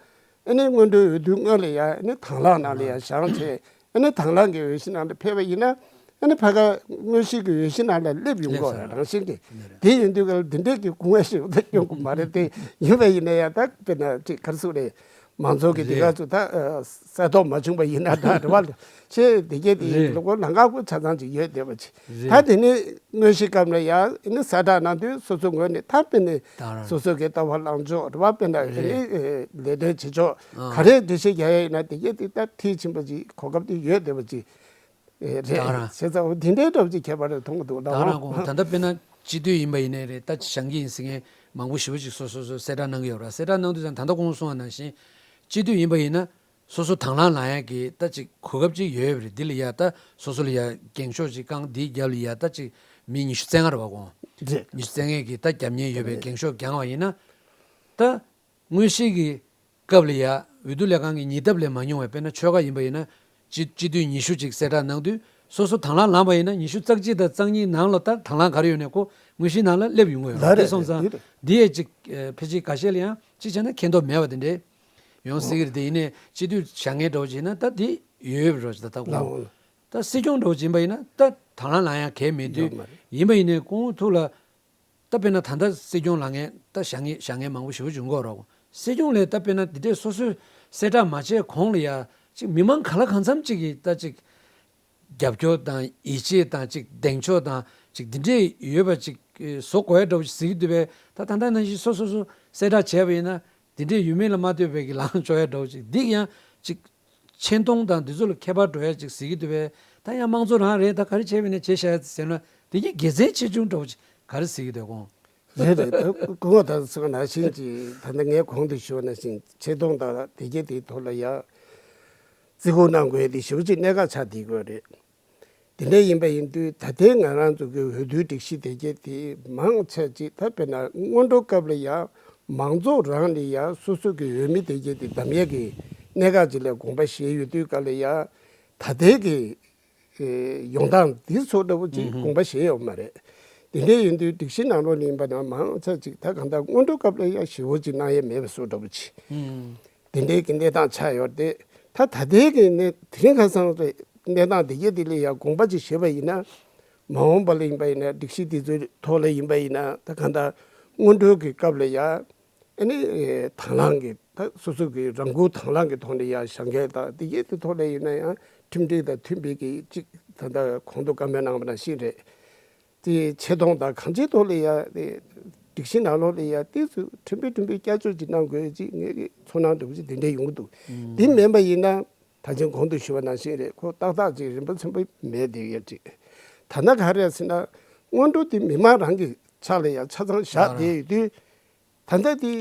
ཨ་ནི་སྔོན་འགྲོའི་འོས་བསྡུ་སྔོན་ལ་ཡང་ཨ་ནི་དང་བླངས་ནང་ལ་ཡང་བཞེངས་བྱས། ཨ་ནི་དང་བླངས་ཀྱི་འོས་གཞི་ནང་ལ་ཕེབས་པ་ཡིན་ན། ཨ་ནི་ཕ་ག་དངོས་གཞི་གི་འོས་གཞི་ནང་ལ་སླེབས་ཡོང་གི་རེད། རང་བཞིན་གྱིས། དེ་ཡིན་དུས་ཀ་ལ་འདི་འདྲས་ཀྱི་སྐུ་ངལ་ཞིག་ད་སྐྱོན་གྱི་མ་རེད་དེ། ཡིན་པ་ཡིན་ན་ཡང་ད་དཔེར་ན་ཅིག་ག་རེ་ཟེར་རེད། མང་ཚོགས་ཀྱི་འདི་ག་ཚོ་ད་གསལ་རྟོགས་མ་བྱུང་པ་ཡིན་ན་ད་རེད་པ། ཆེ་དེ་གྱད་དེ་ལོ་འཁོར་ལང་ཀ་ཁོ་ཆ་ཚང་ཅིག་ཡོད་བསྡད་པ་ཅིག་ད་དེ་ནི་དངོས་གཞི་སྐབས་ལ་ཡང་ཨ་ནི་གསལ་བསྒྲགས་གནང་དུས་སོ་སོ་ངོས་ནས་ད་དཔེར་ན་སོ་སོ་གི་ལྟ་བ་ལངས་ཕྱོགས་རེད་པ། དཔེར་ན་ཨ་ནི་ལས་དོན་བྱེད་ཕྱོགས་ག་རེ་འགྲེལ་བཤད་རྒྱག་ཡ་ཡིན་ན་དེ་གྱད་དེ་ད་མཐིལ་ཕྱིན་པ་ཅིག་གོ་སྐབས་དེ་ཡོད་བསྡད་པ་ཅིག་རེད། བྱས་ཙང་འོ་དེ་འདྲའི་འདྲ་བོ་ཅིག་ཁྱད་པར་མཐོང་གི་འདུག་ད་ད་རང་དགོངས་ད་ལྟ་དཔེར་ན་སྤྱི་འཐུས་ཡིན་པ་ཡིན་ནའི་རེད། ད་བཞེངས་ཀྱི་ཡིན་ཟེར་མཁན་མང་པོ་ཞེ་པོ་ཅིག་སོ་སོ་སོ་གསལ་བསྒྲགས་གནང་གི་ཡོད་རེད། གསལ་བསྒྲགས་གནང་དུས་ཙང་ད་ལྟ་གོང་གསུངས་པ་ནང་བཞིན་སྤྱི་འཐུས་ཡིན་པ་ཡིན་ན་སོ་སོ་དང་བླངས་ལངས་ཡ་གི་ད་ཅིག་གོ་སྐབས་ཅིག་ཡོད་རེད། འདི་ལ་ཡ་ད་སོ་སོ་ལ་ཡ་འགེངས་ཤོག་ཅིག་བཀང་། འདིའི་རྒྱབ་ལ་ཡ་ད་ཅིག་མི་ཉི་ཤུ་རྩ་ལྔ་རེད་པ། གོང་རེད། ཉི་ཤུ་རྩ་ལྔ་གི་ད་རྒྱབ་གཉེར་ཡོད་པའི་འགེངས་ཤོག་བརྒྱངས་པ་ཡིན་ན་ད། དངོས་གཞི་གི་སྐབས་ལ་ཡ་འོས་བསྡུ་ལས་ཁང་གི་ཉེ་འདབས་ལས་མ་མྱོང་བའི་དཔེར་ན་ཆོལ་ཁ་ཡིན་པ་ཡིན་ན་སྤྱི་སྤྱི་འཐུས་ཉི་ཤུ་ཅིག་གསལ་བསྒྲགས་གནང་དུས་སོ་སོ་དང་བླངས་ལངས་པ་ཡིན་ན་ཉི་ཤུ་རྩ་གཅིག་དང་རྩ་གཉིས་ནང་ལ་ད་དང་བླངས་ག་རེ་ཡོད་ནའི་ཁོ་དངོས་གཞིའི་ནང་ལ་སླེབས་ཡོང་གི་ཡོད་རེད། ལགས་རེད། དེ་སོང་ཙང་འདི་རེད། འདི་ཡས་ཅིག་ཕལ་ཆེར་འགའ་ཤས་ལ་ཡང་ཅིག་བྱས་ན་མཁྱེན་རྟོགས་མེད་པ་དེ་འདྲས་ཡོང་སྲིད་ཀྱི་རེད། དེ་ཡིན་ནའི་སྤྱི་འཐུས་བཞེངས་མཁན་འདྲ་བོ་ཅིག་ཡིན་ན་ད་འདི་ཡོད་རོགས་ཅིག་ད་ལྟ་ལགས་འོང་། ད་སྲིད་སྐྱོང་འདྲ་བོ་ཅིག་ཡིན་པ་ཡིན་ན་ད་དང་བླངས་ལངས་ཡ་གལ་མེད་དུས་ཡོད་མ་རེད། ཡིན་པ་ཡིན་ནའི་ཁོང་ཐུགས་ལ། ད་དཔེར་ན་ད་ལྟ་སྲིད་སྐྱོང་ལངས་མཁན་ད་བཞེངས་མཁན་བཞེངས་མཁན་མང་པོ་ཞེ་པོ་ཅིག་ཡོང་གི་ཡོད་རེད། སྲིད་སྐྱོང་ལ་ད་དཔེར་ན་འདི་འདྲས་སོ་སོས་གསལ་བསྒྲགས་མ་བྱས་གོང་ལ་ཡ་ཅིག་མི་མང་ག་ལ་གང་འཚམ་ཅིག་གིས་ད་ཅིག་རྒྱབ་སྐྱོར་དང་ཡིད་ཆེས་དང་ཅིག་གདེང་འཇོག་དང་ཅིག་འདི་འདྲས་ཡོད་པ་ཅིག་བཟོ་དགོས་ཡ་འདྲ་བོ་ཅིག་ཟེར་གྱི་འདུག་པས། ད་ད་ལྟ་ནང་བཞིན་སོ་སོ་སོ་གསལ་བསྒྲགས་བྱས་པ་ཡིན་ན་འདི་འདྲས་ཡོད་མེད་ལ་མ་ལྟོས་པའི་གི་ལངས་འཇོག་ཡ་འདྲ་བོ་ཅིག་འདི་ཡང་ཅིག་ཆེ་མཐོང་དང་འདི་ཚོ་ལ་ཁྱད་པར་འགྲོ་ཡ་ཅིག་ཟེར་གྱི་འདུག་པས། ད་ཡང་དམངས་གཙོ་རང་རེད། ད་ག་རེ་བྱས་པ་ཡིན་ན་བྱས་བཞག་ཡ་ཟེར་ན་དེ་གི་དགེ་མཚན་ཆེ་ཆུང་འདྲ་བོ་ཅིག་ག་རེ་ཟེར་གྱི་འདུག་གོང་། རེད་རེད། ད་སྐུ་ངོ་ད་གསུངས་པ་ནང་བཞིན་ཅིག་ད་ལྟ་ངས་གོང་དུ་ཞུས་པ་ནང་བཞིན་ཆེ་མཐོང་དང་དེ་གྱད་དེའི་ཐོག་ལ་ཡ་བརྩི་བཀུར་གནང་དགོས་ཡ་དེ་ཞེ་པོ་ཅིག་གནད་འགག་ཆགས་བསྡད་ཀྱི་ཡོད་རེད། དེ་འདྲ་ཡིན་པ་ཡིན་དུས་ད་ལྟའི་ང་རང་ཚོ་གི་འོས་བསྡུའི་སྒྲིག་གཞི་དེ་གྱད་དེ་མང་ཆེ་ཅིག་ད་དཔེར་ན་སྔོན་འགྲོ་སྐབས་ལ་ཡ་མང་ཚོགས་རང་ལ་ཡ་སོ་སོ་གི་འོས་མི་དེ་གྱད་དེ་བདམས་ཡས་ཀྱི་གནད་འགག་ཅིག་ལ་དགོངས་པ་བཞེས་ཡོད་དུས་སྐབས་ལ་ཡ་ད་ལྟའི་གི་ཡོང་སྟངས་འདི་ཚོ་འདྲ་བོ་ཅིག་དགོངས་པ་བཞེས་ཡོད་མ་རེད། དེ་འདྲ་ཡིན་དུས་སྒྲིག་གཞི་ནང་ལོགས་ནས་ཡིན་པ་ན་མང་ཆེ་ཅིག་ད་གང་ལྟར་སྔོན་འགྲོ་སྐབས་ལ་ཡ་ཞེ་པོ་ཅིག་གནང་ཡས་མེད་པ་བཟོ་འདྲ་བོ་ཅིག་དེ་འདྲའི་གི་གནས་སྟངས་ཆགས་ཡོད་དེ། ད་ད་ལྟའི་གི་གནས་དེ་རིང་ཁ་སང་རེད། གནས་སྟངས་དེ་གྱད་དེ་ལ་ཡ་དགོངས་པ་ཅིག་བཞེས་པ་ཡིན་ན། མ་འོངས་པ་ལ་ཡིན་པ་ཡིན་ན་སྒྲིག་གཞི་དེ་ཚོའི་ཐོག་ལ་ཡིན་པ་ཡིན་ན་ད་གང་ལྟར་སྔོན་འགྲོའི་གི་སྐབས་ལ་ཡ་ཨ་ནི་དང་བླངས་ཀྱི་ད་སོ་སོ་གི་རང་འགུལ་དང་བླངས་ཀྱི་ཐོག་ནས་ཡ་བཞེངས་མཁན་དང་དེ་གྱད་དེ་ཐོག་ལ་ཡིན་ན་ཡང་ཁྲིམས་སྒྲིག་དང་མཐུན་པའི་གི་ཅིག་ད་ལྟ་གོང་དུ་བཀའ་མོལ་གནང་བ་ནང་བཞིན་རེད། དེ་ཆེ་མཐོང་དང་གང་ཅིའི་ཐོག་ལ་ཡ་དེ་སྒྲིག་གཞི་ནང་ལོགས་ལ་ཡ་དེ་ཚོ་ཁྲིམས་དཔོན་ཁྲིམས་དཔོན་བསྐྱར་བཅོས་ཅིག་གནང་དགོས་ཅིག་ངེད་ཀྱི་ཚོར་སྣང་འདྲ་བོ་ཅིག་དེ་འདྲས་ཡོང་གི་འདུག་དེ་མིན་པ་ཡིན་ན་ད་ཅིང་གོང་དུ་ཞུས་པ་ནང་བཞིན་རེད། ཁོ་ཏག་ཏག་ཅིག་རིམ་པ་ཚན་པ་མེད་དེ་ཡ་ཅིག་ད་ནི་ག་རེ་ཟེར་ན་སྔོན་འགྲོ་དེ་མི་མང་རང་གི་ཕྱག་ལ་ཡ་ཆ་ཚང་བཞག་བསྡད་ཡོད་དུས། ད་ལྟ་དེ་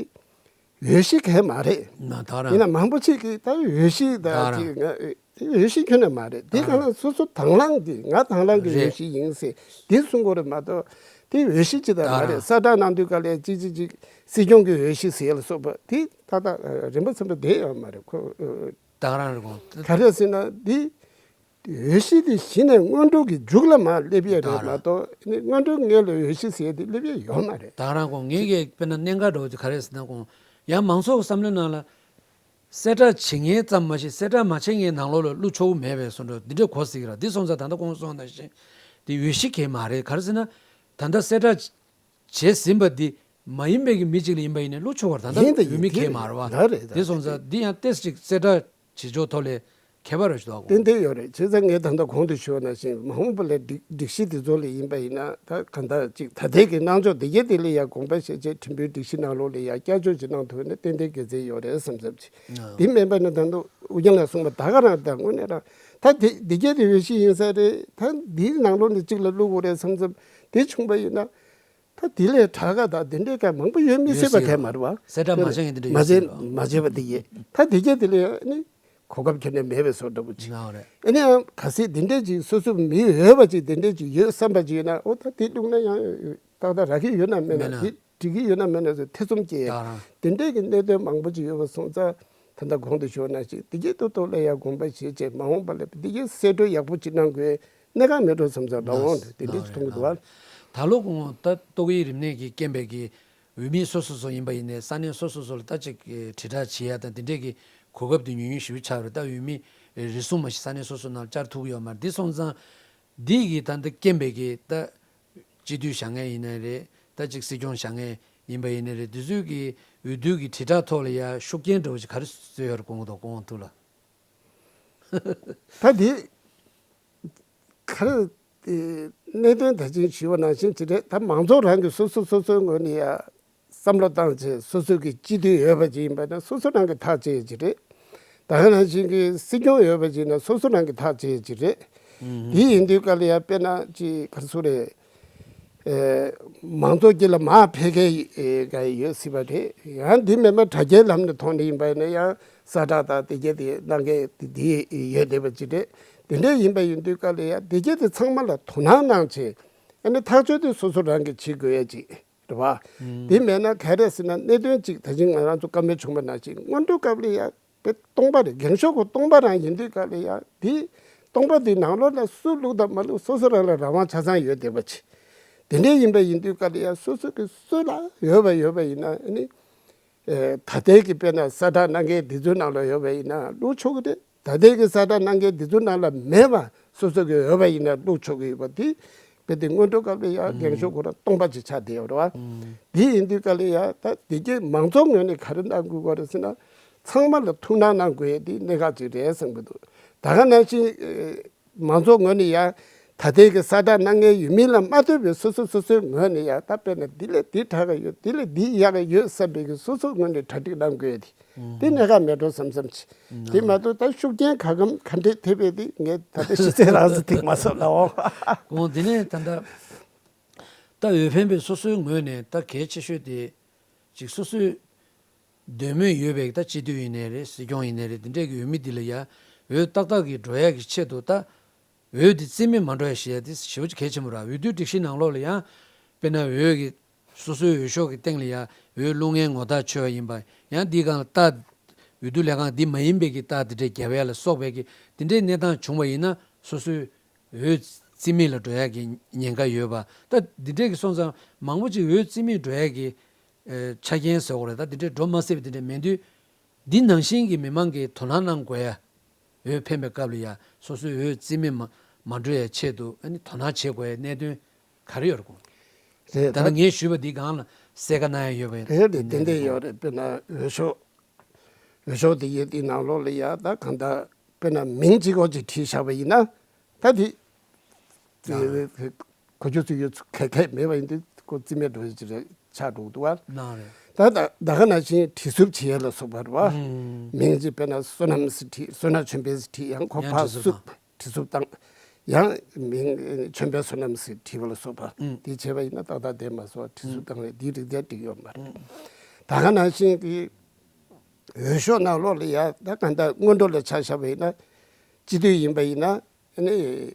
འོས་གཞི་གང་མ་རེད། ན་ད་ར། ཡིན་ན་མང་པོ་ཅིག་གིས་ད་འོས་གཞི་ད་ད་ར། ཅིག་ང་ འོས་གཞི་ཁྱོན་ནས་མ་རེད། དེ་གང་ལ་སོ་སོ་དང་བླངས་ཀྱི་ང་དང་བླངས་ཀྱི་རེད། འོས་གཞི་ཡིན་ཟེར་དེ་གསུང་དགོས་རེད་མ་གཏོགས་དེ་འོས་གཞི་ཅི་ལྟར་མ་རེད། ད་གསལ་བསྒྲགས་གནང་དུས་ག་ལས་ཅིག་ཅིག་ཅིག་སྲིད་སྐྱོང་གི་འོས་གཞི་ཟེར་ལ་སོགས་པ་དེ་ཏག་ཏག་རིམ་པ་ཚན་པ་བསྡད་ཡོད་མ་རེད་ཁོ། ད་ག་རང་རེད་གོང་། ག་རེ་ཟེར་ན་འདི་འོས་གཞི་དེ་གཞི་ནས་སྔོན་འགྲོ་གི་མཇུག་ལ་མར་སླེབས་ཡ་རེད་མ་གཏོགས་ནི་སྔོན་འགྲོའི་སྔོན་ལ་འོས་གཞི་ཟེར་ཡ་དེ་སླེབས་ཡ་ཡོད་མ་རེད། ད་ག་རང་གོང་ངས་ཀྱི་དཔེར་ན་གནད་འགག་འདྲ་བོ་དེ་ག་རེ་ཟེར་ན་གོང་ཡང་མང་ཚོགས་ཀྱི་བསམ་བློའི་ནང་ལ། གསལ་བསྒྲགས་བྱེད་མཁན་ཙམ་མ་ཞིག་གསལ་བསྒྲགས་མ་བྱེད་མཁན་ནང་ལོགས་ལ་བླུག་ཆོག་གི་མེད་པའི་བཟོ་འདྲ་འདི་འདྲ་གོ་སྲིད་ཀྱི་ར། འདི་སོང་ཙང་ད་ལྟ་ཁོང་གསུངས་ནང་བཞིན་དེ་འོས་གཞི་གས་མ་རེད། ག་རེ་ཟེར་ན་ད་ལྟ་གསལ་བསྒྲགས་བྱས་ཟིན་པ་འདི་མ་ཡིན་པའི་གི་མི་གཅིག་ལ་ཡིན་པ་ཡིན་ནའི་བླུག་ཆོག་པར་ད་ལྟ་ཡིན་ད་འོས་མི་ཡིན་གས་མ་རེད་བ། ད་རེད་ད་འདི་སོང་ཙང་འདི་ཡང་ཏེས་ཅིག་གསལ་བསྒྲགས་བྱེད་ཕྱོགས་ཐོག་ལས་ཁྱད་པར་རེ་ཞིག་འདུག་གོ། ཏན་ཏན་ཡོད་རེད། བྱས་ཙང་ངས་ད་ལྟ་གོང་དུ་ཞུས་པ་ནང་བཞིན་མ་འོངས་པ་ལ་སྒྲིག་སྒྲིག་གཞི་དེ་ཚོ་ལ་ཡིན་པ་ཡིན་ན་ད་གང་ལྟར་ཅིག་ད་ལྟའི་གི་གནང་ཕྱོགས་དེ་གའི་དེ་ལ་ཡང་དགོངས་པ་བཞེས་བྱས་ཁྲིམས་དཔོན་སྒྲིག་གཞི་ནང་ལོགས་ལ་ཡང་བསྐྱར་བཅོས་ཅིག་གནང་ཐུབ་ན་ཏན་ཏན་དགེ་མཚན་ཡོད་རེད་བསམ་བསམ་ཅིག་དེ་མིན་པ་ནི་ད་དུང་ཨུ་རྒྱན་ལགས་གསུངས་པ་ད་ག་རང་ད་དངོས་གནས་རང་ད་དེ་དེ་གའི་དེ་འོས་གཞི་ཡིན་ས་རེད། ད་འདིའི་ནང་ལོགས་ནས་གཅིག་ལ་བླུག་དགོས་རེད་བསམ་བསམ་དེ་བྱུང་པ་ཡིན་ན། ད་དེ་ལས་དྲག་ག་དང་དེ་འདྲའི་ག་མང་པོ་ཡོད་མི་སྲིད་པ་ག་མ་རེད་བ། གསལ་བསྒྲགས་མ་བྱས་ཡིན་དེ་འདྲ་མ་ཡོད་བྱས་སྲིད་པ། མ་བྱས་པ་དེ་ཡིན། ད་དེ་གས་དེ་ལས་ནི་གོ་སྐབས་ཁྱོན་ནས་མེད་པའི་བཟོ་འདྲ་པོ་ཅིག་ང་རེད། ཨ་ནི་ཡང་གལ་སྲིད་དེ་འདྲས་ཅིག་སོ་སོ་མི་འོས་པ་ཅིག་དེ་འདྲས་ཅིག་ཡོད་བསམ་པ་ཅིག་ཡོད་ན་ཨོ་ད་དེ་བླུགས་ན་ཡང་ཏག་ཏག་རག་གི་ཡོད་ན་མེད་ན་མེད་ན། དེ་འགྲིག་གི་ཡོད་ན་མེད་ན་ཟེར་ཐེ་ཚོམ་སྐྱེ་ཡ་ད་རང་། དེ་འདྲས་ཀྱི་གནད་དོན་མང་པོ་ཅིག་ཡོད་པ་སོང་ཙང་ད་ལྟ་གོང་དུ་ཞུས་ནང་བཞིན་དེ་གས་ཏོག་ཏོག་ལ་ཡང་དགོངས་པ་བཞེས་བྱས་མ་འོངས་པ་ལ་དེ་གས་གསལ་སྒྲོས་ཡག་པོ་ཅིག་གནང་དགོས། གནད་འགག་མེད་འགྲོ་བསམ་བསམ་ལ་འོང་དེ་འདྲ་མཐོང་གི་འདུག་ཨ། ད་ལོ་གོང་ད་ཏོག་དབྱིབས་རིམས་ནད་ཀྱི་རྐྱེན་པས་ཀྱི་འོས་མི་སོ་སོ་སོ་ཡིན་པ་ཡིན་ནའི་ས་གནས་སོ་སོ་སོ་ལ་ད་ཅིག་དྲིལ་བསྒྲགས་བྱེད་ཡ་དང་དེ་འདྲས་ཀྱི་གོ་སྐབས་དེ་ཉུང་ཉུང་ཞེ་པོ་ཆགས་རེད། ད་འོས་མི་རེ་ཟུང་མ་ཞིག་ས་གནས་སོ་སོ་ནང་བཅར་ཐུབ་ཀྱི་ཡོད་མ་རེད། འདི་སོང་ཙང་འདི་གི་ད་འདི་རྐྱེན་པས་ཀྱི་ད་སྤྱི་འཐུས་བཞེངས་མཁན་ཡིན་ནའི་རེད། ད་ཅིག་སྲིད་སྐྱོང་བཞེངས་མཁན་ཡིན་པ་ཡིན་ནའི་རེད། དེ་ཚོས་ཀྱི་འོས་བསྡུ་གི་དྲིལ་བསྒྲགས་ཐོག་ལ་ཡ་ཤུགས་རྐྱེན་འདྲ་བོ་ཞིག་ག་རེ་བཟོས་ཡོད་རེད་དགོངས་ཀྱི་འདུག་དགོངས་ཐུག་ལ། ད་འདི་ག་རེ་གནད་དོན་ད་ཅིང་ཞུས་པ་ནང་བཞིན་ཅི་རེད། ད་མང་ཚོགས་རང་གི་སོ་སོ་སོ་སོའི་ངོས་ནས་ཡ་བསམ་བློ་བཏང་བྱས་སོ་སོའི་གི་སྤྱི་འཐུས་ཡོད་པ་ཅིག་ཡིན་པ་ན་སོ་སོ་རང་གི་ཐག་བཅད་ཡ་ཅིག་རེད། ད་ག་ནང་བཞིན་གི་སྲིད་སྐྱོང་ཡོད་པ་ཅིག་ན་སོ་སོ་རང་གི་ཐག་བཅད་ཡ་ཅིག་རེད། དེ་ཡིན་དུས་ག་ལ་ཡ་དཔེར་ན་ཅིག་ག་རེ་ཟེར་རེད། ཨེ། མང་ཚོགས་དཀྱིལ་ལ་མར་ཕེབས་མཁན་ཨེ་ག་ཡོད་སྲིད་པ་རེད། ཡང་འདི་མེད་ན་དྲ་རྒྱའི་ལམ་ནས་ཐོག་ནས་ཡིན་པ་ཡིན་ན་ཡང་གསལ་བསྒྲགས་དང་དེ་གས་དེ་གནང་མཁན་དེ་དེ་ཡོད་བསྡད་པ་ཅིག་རེད། དེ་འདྲ་ཡིན་པ་ཡིན་དུས་ག་ལ་ཡ་དེ་གས་དེ་ཚང་མ་ལ་དོ་སྣང་གནང་བྱས་ཨ་ནི་ཐག་གཅོད་དེ་སོ་སོ་རང་གིས་བྱེད་དགོས་ཡ་ཅིག་རེད་བ། དེ་མེད་ན་ག་རེ་ཟེར་ན་གནད་དོན་ཅིག་ད་ཅིང་ང་རང་ཚོ་བཀའ་མོལ་བྱུང་བ་ནང་བཞིན་སྔོན་འགྲོ་སྐབས་ལ་ཡ། དཔེ་སྟོང་པ་རེད། འགེངས་ཤོག་གི་སྟོང་པ་རང་ཡིན་དུས་ག་ལ་ཡ་དེ་སྟོང་པ་དེའི་ནང་ལོགས་ལ་སུ་བླུགས་དང་མ་བླུགས་སོ་སོ་རང་ལ་རང་དབང་ཆ་ཚང་ཡོད་བསྡད་པ་ཅིག་དེ་འདྲའི་ཡིན་པ་ཡིན་དུས་ག་ལ་ཡ་སོ་སོ་གི་སུ་ལ་འོས་པ་ཡོད་པ་ཡིན་ན་ཨ་ནི་ད་ལྟའི་གི་དཔེར་ན་གསལ་བསྒྲགས་གནང་མཁན་དེ་ཚོའི་ནང་ལ་ཡོད་པ་ཡིན་ན་བླུགས་ཆོག་གི་རེད། ད་ལྟའི་གི་གསལ་བསྒྲགས་གནང་མཁན་དེ་ཚོའི་ནང་ལ་མེད་པ་སོ་སོ་གི་འོས་པ་ཡིན་ན་བླུགས་ཆོག་གི་ཡོད་པ་དེ་དཔེ་དེ་སྔོན་འགྲོ་སྐབས་ལ་ཡ་འགེངས་ཤོག་ཁོ་རང་སྟོང་པ་ཅིག་ཆགས་བསྡད་ཡོད་རེད་བ། དེ་ཡིན་དུས་ག་ལ་ཡ་ད་དེ་གའི་མང་ཚོགས་ངོས་ནས་ག་རེ་གནང་དགོས་ཀྱི་རེད་ཟེར་ན། ཚང་མ་ལ་ཐུགས་སྣང་གནང་དགོས་ཡ་དེ་གནད་འགག་ཅིག་རེད་བསམ་གྱི་འདུག་ད་ག་ནང་བཞིན་མང་ཚོགས་ངོས་ནས་ཡ་ད་ལྟའི་གི་གསལ་བསྒྲགས་གནང་མཁན་ཡོད་མིན་ལ་མ་ལྟོས་པའི་སོ་སོ་སོ་སོའི་ངོས་ནས་ཡ་ད་དཔེར་ན་འདི་ལས་འདི་དྲག་གི་ཡོད་འདི་ལས་འདི་ཡག་གི་ཡོད་བསམ་པའི་གི་སོ་སོའི་ངོས་ནས་གྲ་སྒྲིག་གནང་དགོས་ཡ་དེ་དེ་གནད་འགག་མེད་འགྲོ་བསམ་བསམ་ཅིག་དེ་མ་གཏོགས་ད་ཤུགས་རྐྱེན་ག་གམ་ག་འདྲས་ཐེབས་པའི་དེ་ངས་ད་ལྟ་ཤེས་ཚད་རང་ཚོ་ཐེག་མ་སོང་ལ་འོང་། གོང་དེ་ནས་ད་ལྟ་ད་འོས་འཕེན་པའི་སོ་སོའི་ངོས་ནས་ད་གལ་ཆེ་ཤོས་དེ་ཅིག་སོ་སོའི་འདོད་མོས་ཡོད་པའི་ད་སྤྱི་འཐུས་ཡིན་ནའི་རེད། སྲིད་སྐྱོང་ཡིན་ནའི་རེད། འདི་འདྲས་ཀྱི་འོས་མི་འདི་ལ་ཡ་འོས་ཏག་ཏག་གི་འགྲོ་ཡ་གི་ཆེད་དུ་ད་འོས་འདི་རྩིས་མེད་མ་འགྲོ་ཡ་ཞེས་ཡ་འདི་ཞེ་པོ་ཅིག་གལ་ཆེན་པོ་ར། འོས་བསྡུའི་སྒྲིག་གཞི་ནང་ལོགས་ལ་ཡང་དཔེར་ན་འོས་ཀྱི་སོ་སོའི་འོས་ཤོག་གི་སྟེང་ལ་ཡ་འོས་བླུག་མཁན་ངོ་རྟགས་འཆོལ་བ་ཡིན་པ་ཡང་འདི་སྒང་ལ་རྟགས་འོས་བསྡུ་ལས་ཁང་འདི་མ་ཡིན་པའི་གི་རྟགས་འདི་འདྲས་རྒྱབ་ཡ་ལ་སོགས་པའི་གི་འདི་འདྲའི་གནས་སྟངས་བྱུང་བ་ཡིན་ན་སོ་སོའི་འོས་རྩིས་མེད་ལ་འགྲོ་ཡ་གི་ཉེན་ཁ་ཡོད་པ། ད་འདི་འདྲས་ཀྱི་སོང་ཙང་མང་པོ་ཅིག་འོས་རྩིས་མེད་འགྲོ་ཡ་གི་ཨེ་ཆ་རྐྱེན་ཟེར་དགོས་རེད། ད་འདི་འདྲས་འགྲོ་མ་སྲིད་པ་འདི་འདྲས་མེད་དུས་འདི་ནང་བཞིན་གྱི་མི་མང་གིས་དོ་སྣང་གནང་དགོས་ཡ། འོས་འཕེན་པའི་སྐབས་ལ་ཡ་སོ་སོའི་འོས་རྩིས་མེད་མ་མ་འགྲོ་ཡ་ཆེད་དུ་ཨ་ནི་དོ་སྣང་བྱེད་དགོས་ཡ་གནད་དོན་ག་རེ་ཡོད་རེད་གོང་། རེད་ད་ད་ངས་ཞུས་པ་འདི་སྒང་ལ་གསལ་ཁ་གནང་ཡ་ཡོད་པ་ཡིན། རེད་རེད་ཏན་ཏན་ཡོད་རེད། དཔེར་ན་འོས་ཤོག་འོས་ཤོག་དེ་ཡོད་དེའི་ནང་ལོགས་ལ་ཡ་ད་གང་ལྟར་དཔེར་ན་མིང་གཅིག་པོ་ཅིག་བྲིས་བཞག་པ་ཡིན་ན་ད་དེ་གོ་རྒྱུ་ཚོད་ཡོད་ཚོད་གལ་གལ་མེད་པ་ཡིན་དུས་ཁོ་རྩིས་མེད་འགྲོ་ཡ་ཅིག་རེད་ཆགས་འགྲོ་གི་འདུག་བ། ན་རེད། ད་ད་ད་ག་ནང་བཞིན་བྲིས་སུབ་བྱེད་ཡ་ལ་སོགས་པ་རེད་བ། མིང་གཅིག་དཔེར་ན་བསོད་ནམས་ཟེར་བྲིས་བསོད་ནམས་ཆོས་འཕེལ་ཟེར་བྲིས་ཡང་ཁོ་ཡང་ཕར་བྲིས་སུབ་སུབ་བཏང་། བྲིས་སུབ་བཏང་། ཡང་མིང་ཆོས་འཕེལ་བསོད་ནམས་ཟེར་བྲིས་པ་ལ་སོགས་པ་དེ་བྱས་པ་ཡིན་ན་ཏག་ཏག་བསྡད་མ་སོང་བ་བྲིས་སུབ་བཏང་བས་དེའི་རིགས་དེ་འགྲིག་ཡོད་མ་རེད། ད་ག་ནང་བཞིན་གྱི་འོས་ཤོག་ནང་ལོགས་ལ་ཡ་ད་གང་ལྟར་སྔོན་འགྲོ་ལ་ཆ་བཞག་པ་ཡིན་ན་ སྤྱི་འཐུས་ཡིན་པ་ཡིན་ན་ཨ་ནི་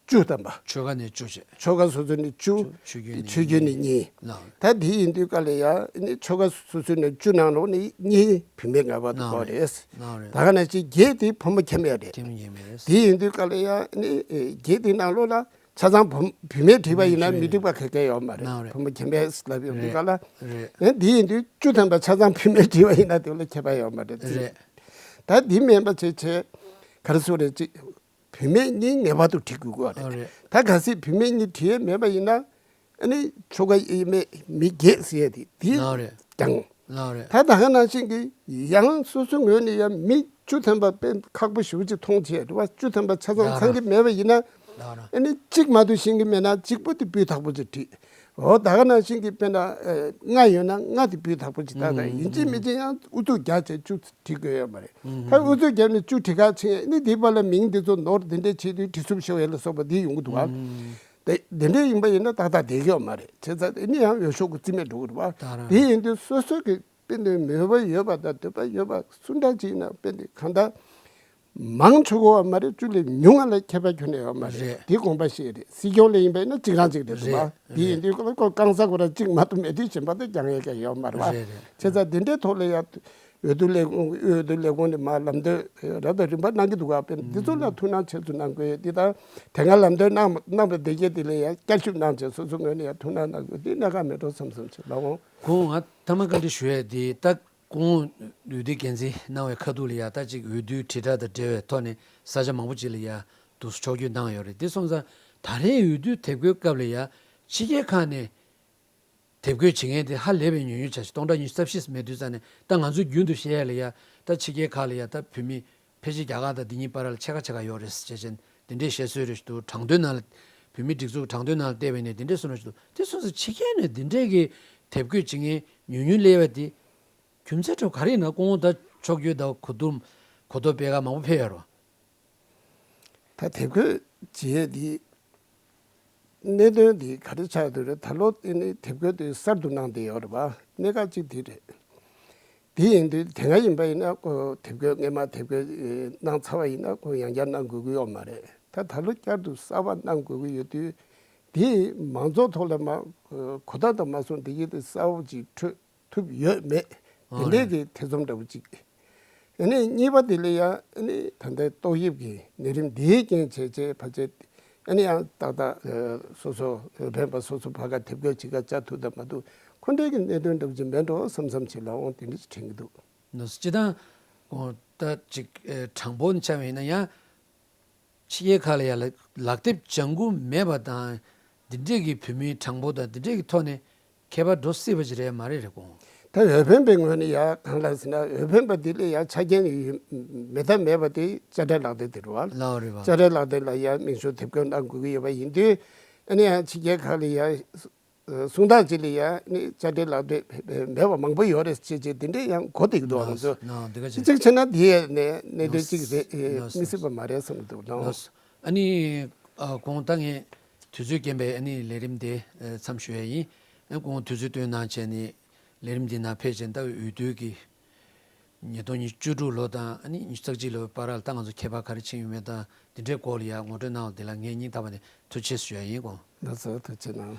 བཅུ་ཐམ་པ། ཆོལ་ཁ་ནས་བཅུ་བྱས། ཆོལ་ཁ་སོ་སོ་ནས་བཅུ། ཆོས་བརྒྱུད་ནས་ཆོས་བརྒྱུད་ནས་གཉིས། ལགས། ད་དེ་ཡིན་དུས་ག་ལ་ཡ་ཨ་ནི་ཆོལ་ཁ་སོ་སོ་ནས་བཅུ་ནང་ལོགས་ནས་གཉིས་བུད་མེད་ངེས་པར་དུ་དགོས་རེད། ལགས་རེད། ད་ག་ནང་བཞིན་བརྒྱད་དེ་བུ་མོ་ཁྱིམ་མེད་རེད། ཁྱིམ་ཁྱིམ་མེད་རེད། དེ་ཡིན་དུས་ག་ལ་ཡ་ཨ་ནི་བརྒྱད་དེ་ནང་ལོགས་ལ་ཆ་ཚང་བུ་བུད་མེད་བྲིས་པ་ཡིན་ན་མི་འགྲིག་པ་ག་གེ་ཡོད་མ་རེད། ལགས་རེད། བུ་མོ་ཁྱིམ་མེད་ལབ་ཡོང་དུས་ག་ལ། རེད། ཨ་ནི་དེ་ཡིན་དུས་བཅུ་ཐམ་པ་ཆ་ཚང་བུད་མེད་བྲིས་པ་ཡིན་ན་དེ་ལ་ཁྱད་པར་ཡོད་མ་རེད། རེད། ད་དེ་མིན་པ་བྱས་བྱས་ག་རེ་ཟེར་རེད་ཅིག་བུད་མེད་གཉིས་ངེས་པར་དུ་བྲིས་དགོས་ཀྱི་རེད། ཨ་རེད། ད་གལ་སྲིད་བུད་མེད་གཉིས་བྲིས་ཡས་མེད་པ་ཡིན་ན་ཨ་ནི་ཆོལ་ཁ་དབྱེ་མེད་མི་བརྒྱད་ཟེར་ཡས་དེ་དེ་ལགས་རེད། ཀྱང་། ལགས་རེད། ད་ད་ག་ནང་བཞིན་གྱི་ཡང་སོ་སོ་ངོས་ནས་ཡང་མི་བཅུ་ཐམ་པ་དཔེ་ཁག་པོ་ཞེ་པོ་ཅིག་མཐོང་བྱས་རེད་བ། བཅུ་ཐམ་པ་ཆ་ཚང་ལགས་ཚང་རེད། གི་མེད་པ་ཡིན་ན་ལགས་རེད། ཨ་ནི་གཅིག་མ་གཏོགས་ཤེས་ཀྱི་མེད་ན་གཅིག་པོ་དེ་སྤུས་དག་པོ་ཅིག་བྲིས། འོ་ད་ག་ནང་བཞིན་གྱི་དཔེར་ན་ལྔ་ཡོད་ན་ལྔ་དེ་སྤུས་དག་པོ་ཅིག་ད་ད་ཡིན་གཅིག་མིན་གཅིག་ཡང་ཨུ་ཚུགས་རྒྱག་བྱས་བཅུ་བྲིས་དགོས་ཡོད་མ་རེད། ད་ཨུ་ཚུགས་བརྒྱབ་ནས་བཅུ་བྲིས་ཁ་ཕྱིན་ནི་འདི་བར་ལ་མིང་འདི་ཚོ་ནོར་འདི་འདྲས་བྱེད་དུས་བྲིས་ཚུབ་ཤོར་ཡས་ལ་སོགས་པ་འདི་ཡོང་གི་འདུག་བ། དེ་འདི་འདྲས་ཡིན་པ་ཡིན་ན་ཏག་ཏག་བསྡད་ཀྱི་ཡོད་མ་རེད། བྱས་ཙང་ནི་ཡང་འོས་ཤོག་གི་རྩིས་མེད་འགྲོ་གི་རེད་བ། ད་རང་དེ་ཡིན་དུས་སོ་སོ་གི་དཔེ་འདོད་མོས་པ་ཡོད་པ་དང་འདོད་པ་ཡོད་པ་སུ་འདྲ་ཅིག་ཡིན་ན་དཔེ་འདོད་གང་ལྟར་མང་ཆོག་གི་ཡོད་མ་རེད། བཅུ་ལས་ཉུང་ང་ལ་ཁྱད་པར་ཁྱོན་ནས་ཡོད་མ་རེད། རེད། དེ་དགོངས་པ་བཞེས་རེད། སྲིད་སྐྱོང་ལ་ཡིན་པ་ཡིན་ན་གཅིག་རང་གཅིག་རེད་འདུག་བ། རེད། དེ་ཡིན་དུས་ཁོ་ཁོ་གང་ཟག་ཁོ་རང་གཅིག་མ་གཏོགས་མེད་དུས་གཞན་པ་དེ་རྒྱང་ཡས་ཀྱང་ཡོད་མ་རེད་བ། རེད་རེད། བྱས་ཙང་དེ་འདྲའི་ཐོག་ལ་ཡང་འོས་བསྡུ་ལས་ཁུངས་འོས་བསྡུ་ལས་ཁུངས་ནས་མར་ལམ་སྟོན་རབ་དང་རིམ་པ་གནང་གི་འདུག་ག་དཔེར་ན་འདི་ཚོ་ལ་ཐུགས་སྣང་ཆེ་ཙམ་གནང་དགོས། འདི་ལྟར་དེ་སྔ་ལམ་སྟོན་གནང་གནང་བའི་དེ་གས་དེ་ལ་ཡང་བསྐྱར་ཞིབ་གནང་བྱས་སོ་སོ་ངོས་ནས་ཡང་ཐུགས་སྣང་གནང་དགོས། འདི་གནད་འགག་མེད་འགྲོ་བསམ་བསམ་བྱས་ལགས་འོང་། ཁོང་ང་ཐ་མ་བཀའ་འདྲི་ཞུ་ཡས་འདི་ད་ཁོང་འོས་བསྡུའི་འགན་འཛིན་གནང་བའི་ཁ་ཐུག་ལ་ཡ་ད་ཅིག་འོས་བསྡུའི་དྲིལ་བསྒྲགས་དང་འབྲེལ་བའི་ཐོག་ནས་ས་ཆ་མང་པོ་ཅིག་ལ་ཡ་འདུག་སེ་ཕྱོགས་བསྐྱོད་གནང་ཡོད་རེད། དེ་སོང་ཙང་ད་རེས་འོས་བསྡུའི་དེབ་འགོད་སྐབས་ལ་ཡ་ཕྱི་རྒྱལ་ཁག་ནས་དེབ་འགོད་བྱེད་མཁན་དེ་ཧ་ལས་པའི་ཉུང་ཉུང་ཆགས་ཤིང་སྟོང་ཕྲག་ཉི་ཤུ་རྩ་བཞི་མེད་དུས་ཙང་ནས་ད་ང་ཚོས་རྒྱུན་དུ་བཤད་ཡ་ལ་ཡ་ད་ཕྱི་རྒྱལ་ཁག་ལ་ཡ་ད་བོད་མི་ཕལ་ཆེར་རྒྱ་གར་དང་འདི་གཉིས་བར་ལ་ཕྱེད་ཀ་ཕྱེད་ཀ་ཡོད་རེད་ཟེར་བྱས་ཅན་འདི་འདྲའི་བཤད་སྲོལ་རེ་ཞིག་འདུག་དྲང་དོན་ནང་ལ་བོད་མི་སྒྲིག་འཛུགས་དྲང་དོན་ནང་ལ་བལྟས་པ་ཡིན་ན་འདི་འདྲའི་བཟོ་འདྲ་ཞིག་འདུག་དེ་སོང་ཙང་ཕྱི་རྒྱལ་ནས་འདི་འདྲའི་གི་དེབ་འགོད་བྱེད་མཁན་ཉུང་ཉུང་སླེབས་པ་དེ་རྒྱུ་མཚན་འདྲ་བོ་ག་རེ་ཡིན་ན། སྐུ་ངོ་ད་ཕྱོགས་བསྐྱོད་དང་གོ་བསྡུར་གོ་རྟོགས་སྤེལ་ག་མང་པོ་ཕེབས་ཡོད་རེད་བ། ད་དེབ་འགོད་བྱེད་ཡས་འདི་གནད་དོན་འདི་ག་རེ་ཆགས་འདུག་རེད། ད་ལོ་ཨ་ནི་དེབ་འགོད་འདི་གསར་དུ་གནང་བསྡད་ཡོད་རེད་བ། གནད་འགག་གཅིག་འདི་རེད། འདི་ཡིན་དུས་དེ་སྔ་ཡིན་པ་ཡིན་ན་ཁོ་དེབ་འགོད་སྔས་མ་དེབ་འགོད་གནང་ཚར་བ་ཡིན་ན་ཁོ་ཡང་བསྐྱར་གནང་དགོས་ཀྱི་ཡོད་མ་རེད། ད་ད་ལོ་བསྐྱར་དུ་གསར་པ་གནང་དགོས་ཀྱི་ཡོད་དུས་འདི་མང་ཚོགས་ཐོག་ལ་མ་གོ་བརྡ་དང་མ་སོང་འདི་ཡིན་དུས་གསར་པ་ཅིག་འཕྲོད་ཐུབ་ཡོད་མེད། ཨ་དེ་འདྲའི་གི་ཐེ་ཚོམ་འདྲ་བོ་ཅིག་ཨ་ནི་གཉིས་པ་དེ་ལ་ཡང་ཨ་ནི་ད་ལྟའི་ཏོག་དབྱིབས་ཀྱི་ནད་རིམས་འདིའི་རྐྱེན་བྱས་བྱས་ཕལ་ཆེར་ཨ་ནི་ཡང་ཏག་ཏག་སོ་སོ་འོས་འཕེན་པ་སོ་སོ་ཕ་ག་དེབ་འགོད་བྱེད་ག་བཅར་ཐུབ་དང་མ་ཐུབ་ཁོ་འདྲའི་གི་གནད་དོན་འདྲ་བོ་ཅིག་མེད་འགྲོ་བསམ་བསམ་བྱེད་ལ་འོང་དེ་འདྲ་ཅིག་དྲན་གྱི་འདུག་ནོ་སྤྱི་བཏང་ད་ཅིག་དྲང་པོ་ནས་ཆ་བ་ཡིན་ན་ཡང་། ཕྱི་རྒྱལ་ཁག་ལ་ཡང་ལག་ལག་དེབ་ལྗང་ཁུ་མེད་པ་དང་། འདི་འདྲས་ཀྱི་བོད་མིའི་གྲངས་འབོར་དང་འདི་འདྲས་ཀྱི་ཐོག་ནས་ཁྱད་པར་འགྲོ་སྲིད་པ་ཅིག་རེད་མ་རེད་རེད་གོ། ད་འོས་འཕེན་པའི་ངོས་ནས་ཡང་གང་ལ་ཟེར་ན་འོས་འཕེན་པ་འདི་ལ་ཡང་ཆ་རྐྱེན་ཡོད་མེད་ཐབས་མེད་པ་དེ་དཔྱ་ཁྲལ་ལག་དེབ་དེ་རེད་བ། ལག་རེད་བ། དཔྱ་ཁྲལ་ལག་དེབ་ལ་ཡང་མིང་གཞུང་དེབ་འགོད་གནང་དགོས་ཀྱི་ཡོད་པ་ཡིན་དུས་ཨ་ནི་ཡང་ཕྱི་རྒྱལ་ཁག་ལ་ཡང་། གསུང་སྟངས་ཅིག་ལ་ཡང་ནི་དཔྱ་ཁྲལ་ལག་དེབ་མེད་པ་མང་པོ་ཡོད་རེད་ཅེས་ཅེས་དེ་འདྲས་ཡང་གོ་བསྡད་ཀྱི་འདུག་ང་ཚོ། ནོ་དེ་ག་ཅིག་ཅིག་བྱས་ན་དེ་ཡང་ནས་གནད་དོན་ཅིག་རེད་ནོ་མི་སྲིད་པ་མ་རེད་བསམ་གྱི་འདུག་ནོ། ཨ་ནི་གོང་ད་ངས་དུས་ཚོད་རྐྱེན་པས་ཨ་ནི་ལས་རིམ་དེ་མཚམས་ཞུ་ཡ་ཡིན། ཨ་ནི་གོང་དུས་ཚོད་བཏོན་གནང་བྱས་ནས་ལས་རིམ་འདི་ནང་ཕེབས་བྱས་ད་འོས་བསྡུ་གི་ཉིས་སྟོང་ཉི་ཤུ་རྩ་དྲུག་ལོ་དང་ཨ་ནི་ཉི་ཤུ་རྩ་གཅིག་ལོའི་བར་ལ་ད་ང་ཚོ་ཁྱད་པར་ག་རེ་ཕྱིན་ཡོད་མེད་དང་འདི་འདྲའི་སྐོར་ལ་ཡང་ངོ་སྤྲོད་གནང་བ་འདི་ལ་ངས་སྙིང་ཐག་པ་ནས་ཐུགས་རྗེ་ཆེ་ཞུ་ཡ་ཡིན་གོ། ང་ཚོ་ཐུགས་རྗེ་གནང་།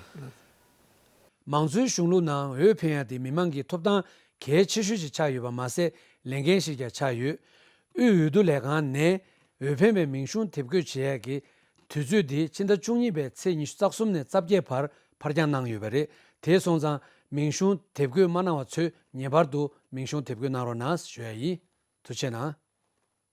མང་གཙོའི་གཞུང་ལུགས་ནང་འོས་འཕེན་ཡ་དེ་མི་མང་གི་ཐོབ་ཐང་གལ་ཆེ་ཤོས་ཤིག་ཆགས་ཡོད་པ་མ་ཟད་ལས་འགན་ཞིག་ཀྱང་ཆགས་ཡོད། དབུས་འོས་བསྡུ་ལས་ཁང་ནས་འོས་འཕེན་པའི་མིང་གཞུང་དེབ་འགོད་བྱེད་ཡ་གི་དུས་ཚོད་དེ་ཕྱི་ཟླ་བཅུ་གཉིས་པའི་ཚེས་ཉི་ཤུ་རྩ་གསུམ་ནས་རྩ་བརྒྱད་བར་ཕར་འགྱངས་གནང་ཡོད་པ་རེད། དེ་སོང་ཙང་མིང་གཞུང་དེབ་འགོད་མ་གནང་བ་ཚོས་ངེས་པར་དུ་མིང་གཞུང་དེབ་འགོད་གནང་རོགས་གནང་ཞུ་ཡ་ཡིན། ཐུགས་རྗེ་གནང་།